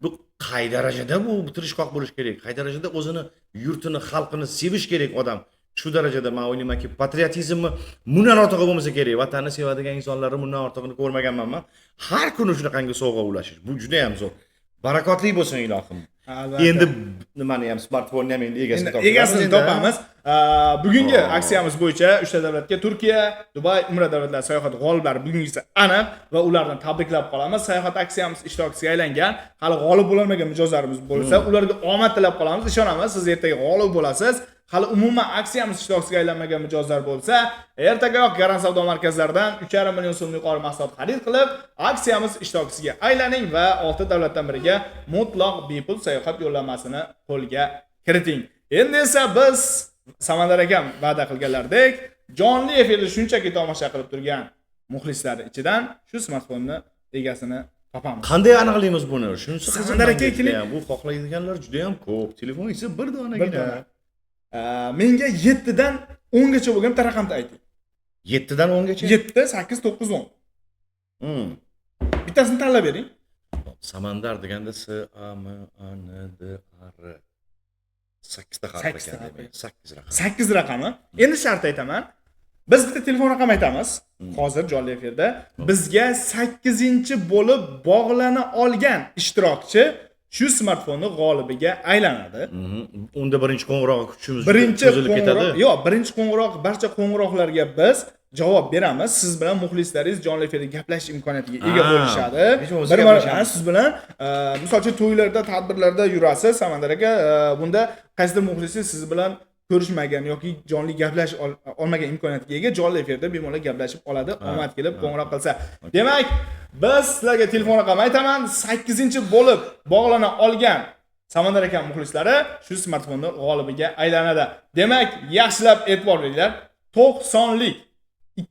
Bu qay darajada bu tirishqoq bo'lish kerak? Qay darajada o'zini yurtini, xalqini sevish kerak odam? Shu darajada men o'ylaymanki, patriotizmni bundan ortig'i bo'lmasa kerak. Vatanni sevadigan insonlarni bundan ortig'ini ko'rmaganman men. Har kuni shunaqangi sovg'a ulashish, bu juda ham zo'r. Barakotli bo'lsin ilohim. Albatta. Endi nimani ham, smartfonni ham endi egasini Endi egasini topamiz. Bugungi aksiyamiz bo'yicha 3 ta davlatga Turkiya, Dubay, Umra davlatlari sayohati g'oliblari bugungisi aniq va ularni tabriklab qolamiz. Sayohat aksiyamiz ishtirokchisiga aylangan, hali g'olib bo'lolmagan mijozlarimiz bo'lsa, ularga omad tilab qolamiz. Ishonamiz, siz ertaga g'olib bo'lasiz. Hali umuman aksiyamiz ishtirokchisiga aylanmagan mijozlar bo'lsa, ertagayoq Garant savdo markazlaridan 3,5 million so'm yuqori mahsulot xarid qilib, aksiyamiz ishtirokchisiga aylaning va 6 davlatdan biriga mutlaq bepul sayohat yo'llanmasini qo'lga kiriting. Endi esa biz Samandar akam va'da qilganlaridek jonli efirda shunchaki tomosha qilib turgan muxlislar ichidan shu smartfonni egasini topamiz. Qanday aniqlaymiz buni? Shunisi qiziq. Samandar aka, keling. Bu xohlaydiganlar juda ham ko'p. Telefon esa bir Bir donagina. dona. Menga 7 dan 10 gacha bo'lgan bitta raqamni ayting. 7 dan 10 gacha? 7, 8, 9, 10. Bittasini tanlab bering. Samandar deganda S A M A N D A R. 8 ta harf Sakkizta ekan harf. demak. 8 raqam. 8 raqami. Endi shart aytaman. Biz bitta telefon raqami aytamiz. Hozir jonli efirda bizga 8-bo'lib bog'lana olgan ishtirokchi shu smartfonni g'olibiga aylanadi. Unda birinchi qo'ng'irog'i kutishimiz Birinchi cho'zilib ketadi. qo'ng'iroq, yo'q, birinchi qo'ng'iroq, barcha qo'ng'iroqlarga biz javob beramiz. Siz bilan muxlislaringiz jonli efirda gaplashish imkoniyatiga ega bo'lishadi. Hech bo'lmasa Bir marta gaplashamiz. siz bilan, misol uchun to'ylarda, tadbirlarda yurasiz, Samandar aka, bunda qaysidir muxlisingiz siz bilan ko'rishmagan yoki jonli gaplashish olmagan imkoniyatiga ega, jonli efirda bemalol gaplashib oladi, omad kelib qo'ng'iroq qilsa. Demak, biz sizlarga telefon raqami aytaman, 8-bo'lib bog'lana olgan Samandar aka muxlislari shu smartfonni g'olibiga aylanadi. Demak, yaxshilab e'tibor beringlar. 90lik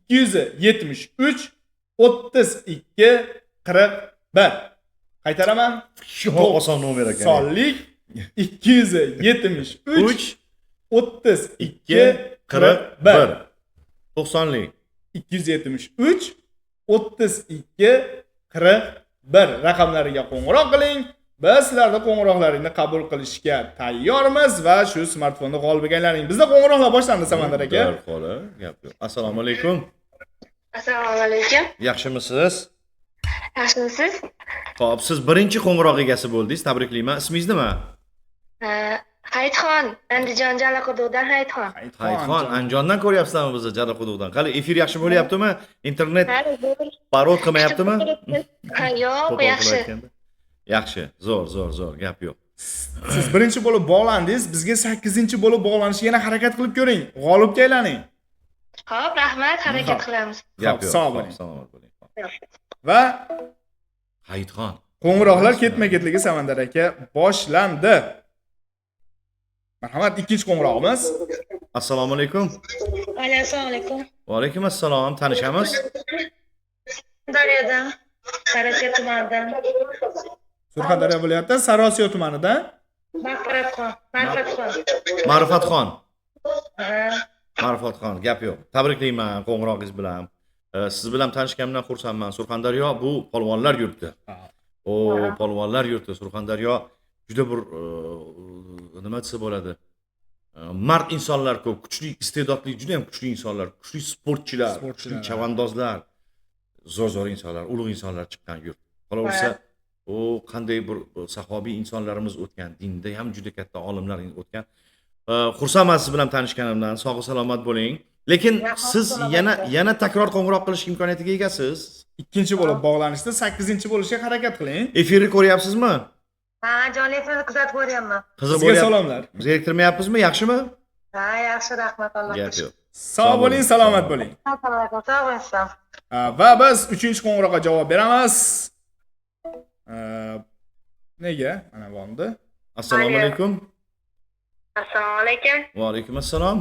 273 32 41. Qaytaraman. Shu oson nomer ekan. Sonlik 273 3 32 41. 90lik 273 32 41 raqamlariga qo'ng'iroq qiling. Biz sizlarning qo'ng'iroqlaringni qabul qilishga tayyormiz va shu smartfonni g'olibiga aylaning. Bizda qo'ng'iroqlar boshlandi, Samandar aka. Darhol, gap yo'q. Assalomu alaykum. Assalomu alaykum. Yaxshimisiz? Yaxshimisiz? Xo'p, siz birinchi qo'ng'iroq egasi bo'ldingiz. Tabriklayman. Ismingiz nima? Hayitxon, Andijon Jalaquduqdan Hayitxon. Hayitxon, Andijondan ko'ryapsizlarmi bizni Jalaquduqdan? Qali efir yaxshi bo'lyaptimi? Internet parod qilmayaptimi? Ha, yo'q, Qo'pol yaxshi. qilayotganda. Yaxshi, zo'r, zo'r, zo'r, gap yo'q. Siz birinchi bo'lib bog'landingiz, bizga 8-bo'lib bog'lanishga yana harakat qilib ko'ring. G'olibga aylaning. Xo'p, rahmat, harakat qilamiz. Gap Xo'p, yo'q. sog' bo'ling. Salomat bo'ling. Va Hayitxon. qo'ng'iroqlar ketma-ketligi Samandar aka boshlandi. Marhamat, ikkinchi qo'ng'irog'imiz. Assalomu alaykum. Assalomu alaykum. Va alaykum assalom. Tanishamiz. Daryodan, Sariosiyo tumanidan. Surxondaryo viloyati Sariosiyo tumanidan. Ma'rifatxon, Ma'rifatxon. Ma'rifatxon. Ha. Ma'rifatxon, gap yo'q. Tabriklayman qo'ng'irog'ingiz bilan. Siz bilan tanishganimdan xursandman. Surxondaryo bu polvonlar yurti. O, polvonlar yurti. Surxondaryo juda bir nima desa bo'ladi? Mard insonlar ko'p, kuchli, iste'dodli, juda ham kuchli insonlar, kuchli sportchilar, kuchli chavandozlar, zo'r-zo'r insonlar, ulug' insonlar chiqqan yurt. Qolaversa, o qanday bir sahobiy insonlarimiz o'tgan, dinda ham juda katta olimlar o'tgan. Xursandman siz bilan tanishganimdan. Sog' salomat bo'ling. Lekin siz yana takror qo'ng'iroq qilish imkoniyatiga egasiz. Ikkinchi bo'lib bog'lanishda 8-bo'lishga harakat qiling. Efirni ko'ryapsizmi? Ha, jonli efirni kuzatib boryapman. Qiziq Sizga bo'lyapti. salomlar. Zeriktirmayapsizmi? Yaxshimi? Ha, yaxshi, rahmat Allohga. Gap yo'q. Sog' bo'ling, salomat bo'ling. Assalomu alaykum. Sog' bo'ling. Va biz 3-qo'ng'iroqqa javob beramiz. Nega? Mana bo'ldi. Assalomu alaykum. Assalomu alaykum. Va alaykum assalom.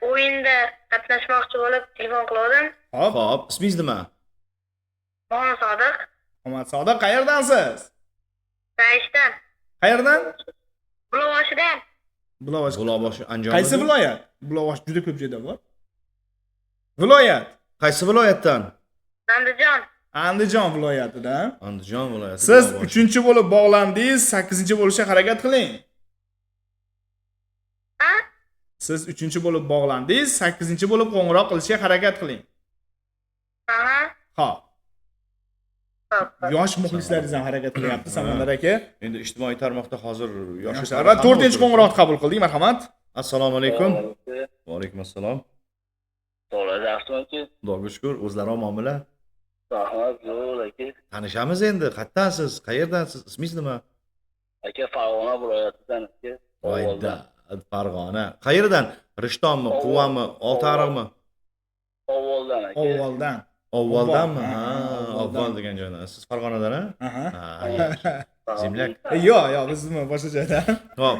O'yinda qatnashmoqchi bo'lib telefon qildim. Hop, Xo'p, ismingiz nima? Muhammad Sodiq. Muhammad Sodiq, qayerdansiz? Raishdan. Qayerdan? Buloqboshidan. Buloqboshi. Buloqboshi Andijon. Qaysi viloyat? Buloqboshi juda ko'p joyda bor. Viloyat. Qaysi viloyatdan? Andijon. Andijon viloyatidan. Andijon viloyati. Siz Buloqboshi. 3-bo'lib bog'landingiz, 8-bo'lishga harakat qiling. Ha? Siz 3-bo'lib bog'landingiz, 8-bo'lib qo'ng'iroq qilishga harakat qiling. Aha. Xo'p. Yosh muxlislaringiz ham harakat qilyapti, Samandar aka. Endi ijtimoiy tarmoqda hozir yoshlar Va 4-qo'ng'iroqni qabul qildik, marhamat. Assalomu alaykum. Va alaykum assalom. To'g'ri, yaxshimi aka? Xudoga shukur, o'zlari omonmilar? Rahmat, zo'r aka. Tanishamiz endi. Qayerdansiz? Qayerdansiz? Ismingiz nima? Aka, Farg'ona viloyatidan aka. Voyda, Farg'ona. Qayerdan? Rishtonmi, Quvanmi, Oltiariqmi? Ovvoldan aka. Ovvoldan. Ovvoldanmi? Ha, Ha, Ovvoldan. Ovvol degan joydan. Siz Farg'onadan, ha? Aha. Ha, земляк. Yo'q, yo'q, biz nima boshqa joydan. Xo'p,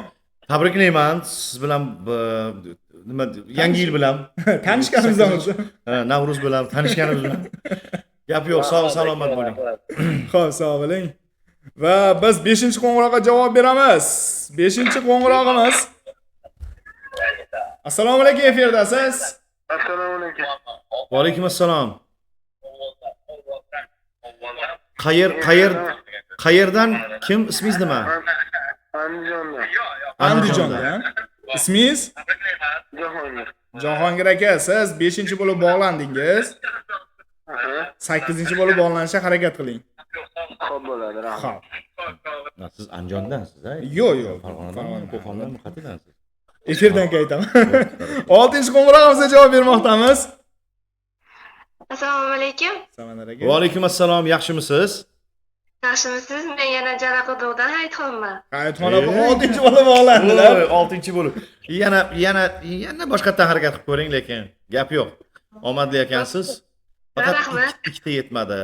tabriklayman. Siz bilan nima yangi yil bilan Tanishganimizdan o'zi. Ha, Navruz bilan tanishganimiz bilan. Gap yo'q, sog' salomat bo'ling. Xo'p, sog' bo'ling. Va biz 5-qo'ng'iroqqa javob beramiz. 5-qo'ng'irog'imiz. Assalomu alaykum, efirdasiz. Assalomu alaykum. Va alaykum assalom. Qayer qayer qayerdan kim ismingiz nima? Andijondan. Andijondan. Ismingiz? Jahongir. Jahongir aka, siz 5-bo'lib bog'landingiz. 8-bo'lib bog'lanishga harakat qiling. Xo'p bo'ladi, rahmat. Xo'p. Ha, siz Andijondansiz, a? Yo'q, yo'q. Farg'onadanmi, Qo'qondanmi, qayerdansiz? Efirdan qaytaman. 6-qo'ng'irog'imizga javob bermoqdamiz. Assalomu alaykum. Samandar aka. Va alaykum assalom, yaxshimisiz? Yaxshimisiz? Men yana Jalaquduqdan Hayitxonman. Hayitxon opa 6-bo'lib bog'landilar. Voy, 6-bo'lib. Yana yana yana boshqatdan harakat qilib ko'ring, lekin gap yo'q. Omadli ekansiz. Faqat Rahmat. ikkita yetmadi.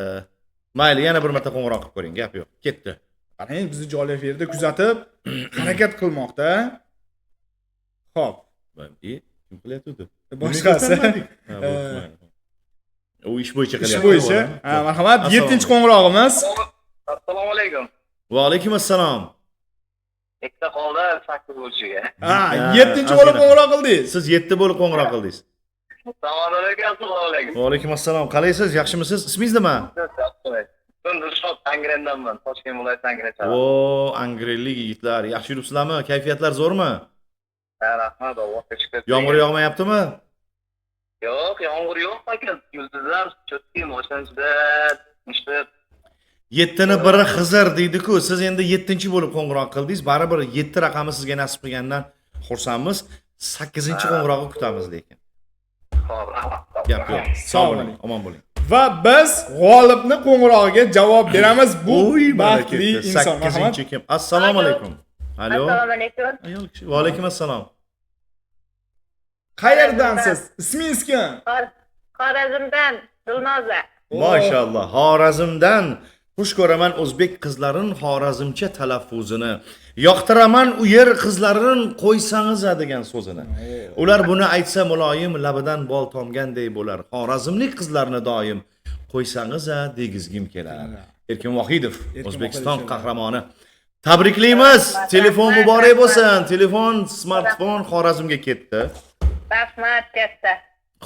Mayli, yana bir marta qo'ng'iroq qilib ko'ring, gap yo'q. Ketdi. Qarang, bizni jonli efirda kuzatib harakat qilmoqda. Xo'p, Kim qilyapti? Boshqasi. Ha, bu, mayli. U ish bo'yicha Ish qilyapti. bo'yicha. Ha, marhamat, 7-qo'ng'irog'imiz. Assalomu alaykum. Va alaykum assalom. Ikkita qoldi, 8 bo'lishiga. Ha, 7-bo'lib qo'ng'iroq qildingiz. Siz 7 bo'lib qo'ng'iroq qildingiz. Assalomu alaykum, assalomu alaykum. Va alaykum assalom. Qalaysiz? Yaxshimisiz? Ismingiz nima? Men Dilshod Angrendanman, Toshkent viloyati Angren shahri. O, angrenlik yigitlar, yaxshi yuribsizlarmi? Kayfiyatlar zo'rmi? Ha, rahmat, Allohga shukr. Yomg'ir yog'mayaptimi? Yo'q, yomg'ir yo'q, aka. Yulduzlar cho'tki, moshinada ishib. 7ni biri Xizr deydi-ku. Siz endi 7-bo'lib qo'ng'iroq qildingiz. Baribir 7 raqami sizga nasib qilgandan xursandmiz. 8-qo'ng'irog'i kutamiz lekin. Xo'p, rahmat. Gap yo'q. Sog' bo'ling, omon bo'ling. Va biz g'olibni qo'ng'irog'iga javob beramiz. Bu Oy, baxtli inson. Marhamat. 8-chi kim? Assalomu alaykum. Alo. Assalomu alaykum. Ayol kishi. Va alaykum assalom. Qayerdansiz? Ismingiz kim? Xorazmdan Dilnoza. Mashalloh, Xorazmdan. Xush ko'raman o'zbek qizlarin xorazmcha talaffuzini. Yoqtiraman u yer qizlarin qo'ysangiz degan so'zini. Ular buni aytsa muloyim labidan bol tomganday bo'lar. Xorazmlik qizlarni doim qo'ysangiz degizgim kelar. Erkin Vohidov, O'zbekiston qahramoni. Tabriklaymiz. Telefon muborak bo'lsin. Telefon, smartfon Xorazmga ketdi. Rahmat katta.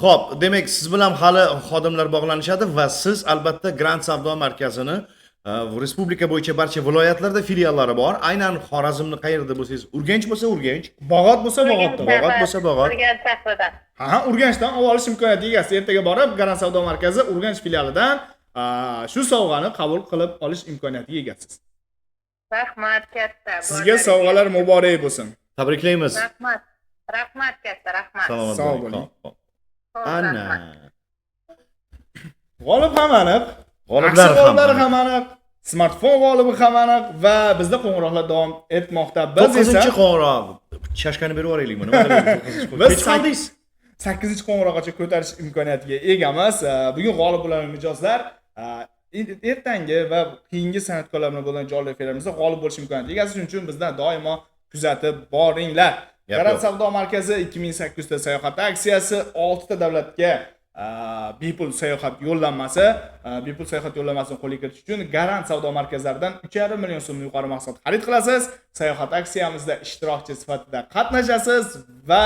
Xo'p, demak, siz bilan hali xodimlar bog'lanishadi va siz albatta Grand savdo markazini respublika bo'yicha barcha viloyatlarda filiallari bor. Aynan Xorazmni qayerda bo'lsangiz, Urganch bo'lsa Urganch, Bog'ot bo'lsa Bog'otda. Bog'ot bo'lsa Bog'ot. Urganch shahridan. Ha, Urganchdan olib olish imkoniyatiga egasiz. Ertaga borib Grand savdo markazi Urganch filialidan shu sovg'ani qabul qilib olish imkoniyatiga egasiz. Rahmat katta. Sizga sovg'alar muborak bo'lsin. Tabriklaymiz. Rahmat. Rahmat katta, rahmat. Salomat Sog' bo'ling. bo'ling. Xo'p, xo'p. Ana. G'olib ham aniq. G'oliblar Aksiya g'oliblari ham ham aniq. Smartfon g'olibi ham aniq va bizda qo'ng'iroqlar davom etmoqda. Biz esa 9-qo'ng'iroq. Chashkani berib yuboraylikmi? Nima qilaylik? Biz Kech qoldingiz. 8-qo'ng'iroqgacha ko'tarish imkoniyatiga egamiz. Bugun g'olib bo'lgan mijozlar ertangi va keyingi san'atkorlar bilan bo'lgan jonli efirlarimizda g'olib bo'lish imkoniyatiga egasiz. Shuning uchun bizdan doimo kuzatib boringlar. Gap Garant yo'q. savdo markazi 2800 ta sayohat aksiyasi, 6 ta davlatga bepul sayohat yo'llanmasi, bepul sayohat yo'llanmasini qo'lga kiritish uchun Garant savdo markazlaridan 3,5 million so'm yuqori mahsulot xarid qilasiz, sayohat aksiyamizda ishtirokchi sifatida qatnashasiz va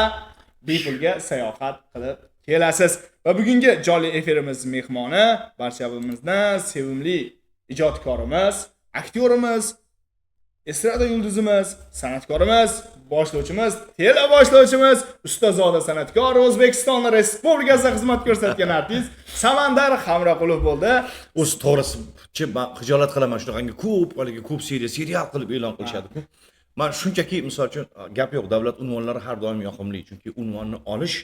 bepulga sayohat qilib kelasiz. Va bugungi jonli efirimiz mehmoni barchamizni sevimli ijodkorimiz, aktyorimiz Estrada yulduzimiz, san'atkorimiz, boshlovchimiz, teleboshlovchimiz, ustazoda san'atkor, O'zbekiston Respublikasida xizmat ko'rsatgan artist Samandar Hamroqulov bo'ldi. O'zi to'g'risi, man xijolat qilaman, shunaqangi ko'p haligi ko'p seriya serial qilib e'lon qilishadi-ku. Man shunchaki, misol uchun, gap yo'q, davlat unvonlari har doim yoqimli, chunki unvonni olish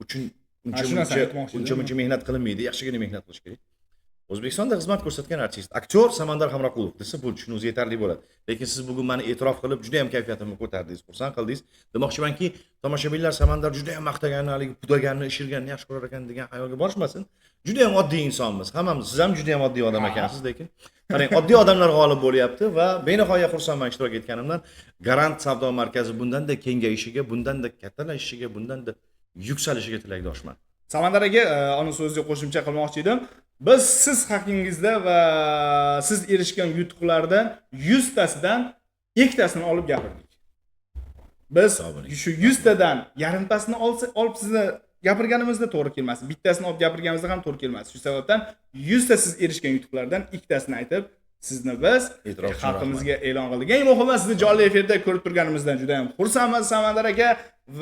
uchun uncha Shu narsani muncha aytmoqchi edim. uncha muncha mehnat qilinmaydi, yaxshigina mehnat qilish kerak. O'zbekistonda xizmat ko'rsatgan artist, aktyor Samandar Hamroqulov desa bo'ldi, shuni o'zi yetarli bo'ladi. Lekin siz bugun mani e'tirof qilib, juda ham kayfiyatimni ko'tardingiz, xursand qildingiz. Demoqchimanki, tomoshabinlar Samandar juda ham maqtaganini, haligi pudaganini, ishirganini yaxshi ko'rar ekan degan xayolga borishmasin. Juda ham oddiy insonmiz hammamiz. Siz ham juda ham oddiy odam ekansiz, lekin qarang, oddiy odamlar g'olib bo'lyapti va benihoya xursandman ishtirok etganimdan. Garant savdo markazi bundanda kengayishiga, bundanda kattalashishiga, bundanda yuksalishiga tilakdoshman. Samandar aka, ona so'ziga qo'shimcha qilmoqchi edim. Biz siz haqingizda va siz erishgan yutuqlardan 100 tasidan ikkitasini olib gapirdik. Biz Sog' bo'ling. shu 100 tadan yarimtasini olib sizni gapirganimizda to'g'ri kelmas. Bittasini olib gapirganimizda ham to'g'ri kelmas. Shu sababdan 100 ta siz erishgan yutuqlardan ikkitasini aytib, sizni biz E'tirof uchun. xalqimizga e'lon qildik. Eng muhimi, sizni jonli efirda ko'rib turganimizdan juda ham xursandmiz, Samandar aka,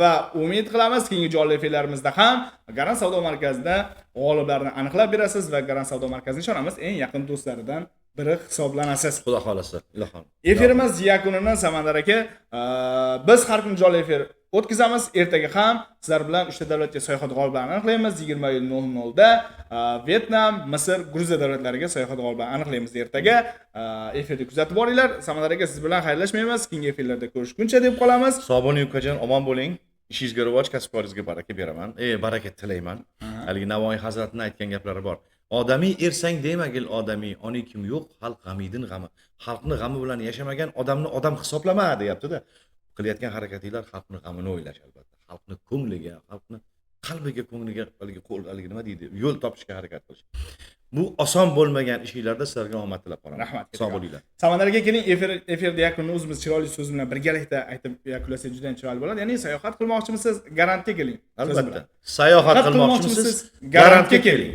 va umid qilamiz, keyingi jonli efirlarimizda ham Garant savdo markazida g'oliblarni aniqlab berasiz va Garant savdo markazini, ishonamiz, eng yaqin do'stlaridan biri hisoblanasiz. Xudo xohlasa, ilohim. Efirimiz yakunini, Samandar aka, biz har kuni jonli efir o'tkazamiz. Ertaga ham sizlar bilan uchta davlatga sayohat g'oliblarini aniqlaymiz. 20:00 da Vyetnam, Misr, Gruziya davlatlariga sayohat g'oliblarini aniqlaymiz ertaga. Efirni kuzatib boringlar. Samandar aka, siz bilan xayrlashmaymiz. Keyingi efirlarda ko'rishguncha deb qolamiz. Sog' bo'ling, ukajon, omon bo'ling. Ishingizga rivoj, kasb-koringizga baraka beraman. Baraka tilayman. Haligi Navoiy hazratini aytgan gaplari bor. Odamiy ersang demagil odamiy, oni kim yo'q, xalq g'amidin g'ami. Xalqni g'ami bilan yashamagan odamni odam hisoblama, deyapti-da. Qilayotgan harakatinglar xalqni g'amini o'ylash albatta. Xalqni ko'ngliga, xalqni qalbiga, ko'ngliga haligi qo'l, haligi nima deydi, yo'l topishga harakat qilish. Bu oson bo'lmagan ishinglarda sizlarga omad tilab qolaman. Rahmat. Sog' bo'linglar. Samandar aka, keling, efirda yakunini o'zimiz chiroyli so'z bilan birgalikda aytib yakunlasak juda ham chiroyli bo'ladi. Ya'ni sayohat qilmoqchimisiz, Garantga keling so'zi Albatta. bilan. Sayohat Sayohat qilmoqchimisiz? Garantga keling.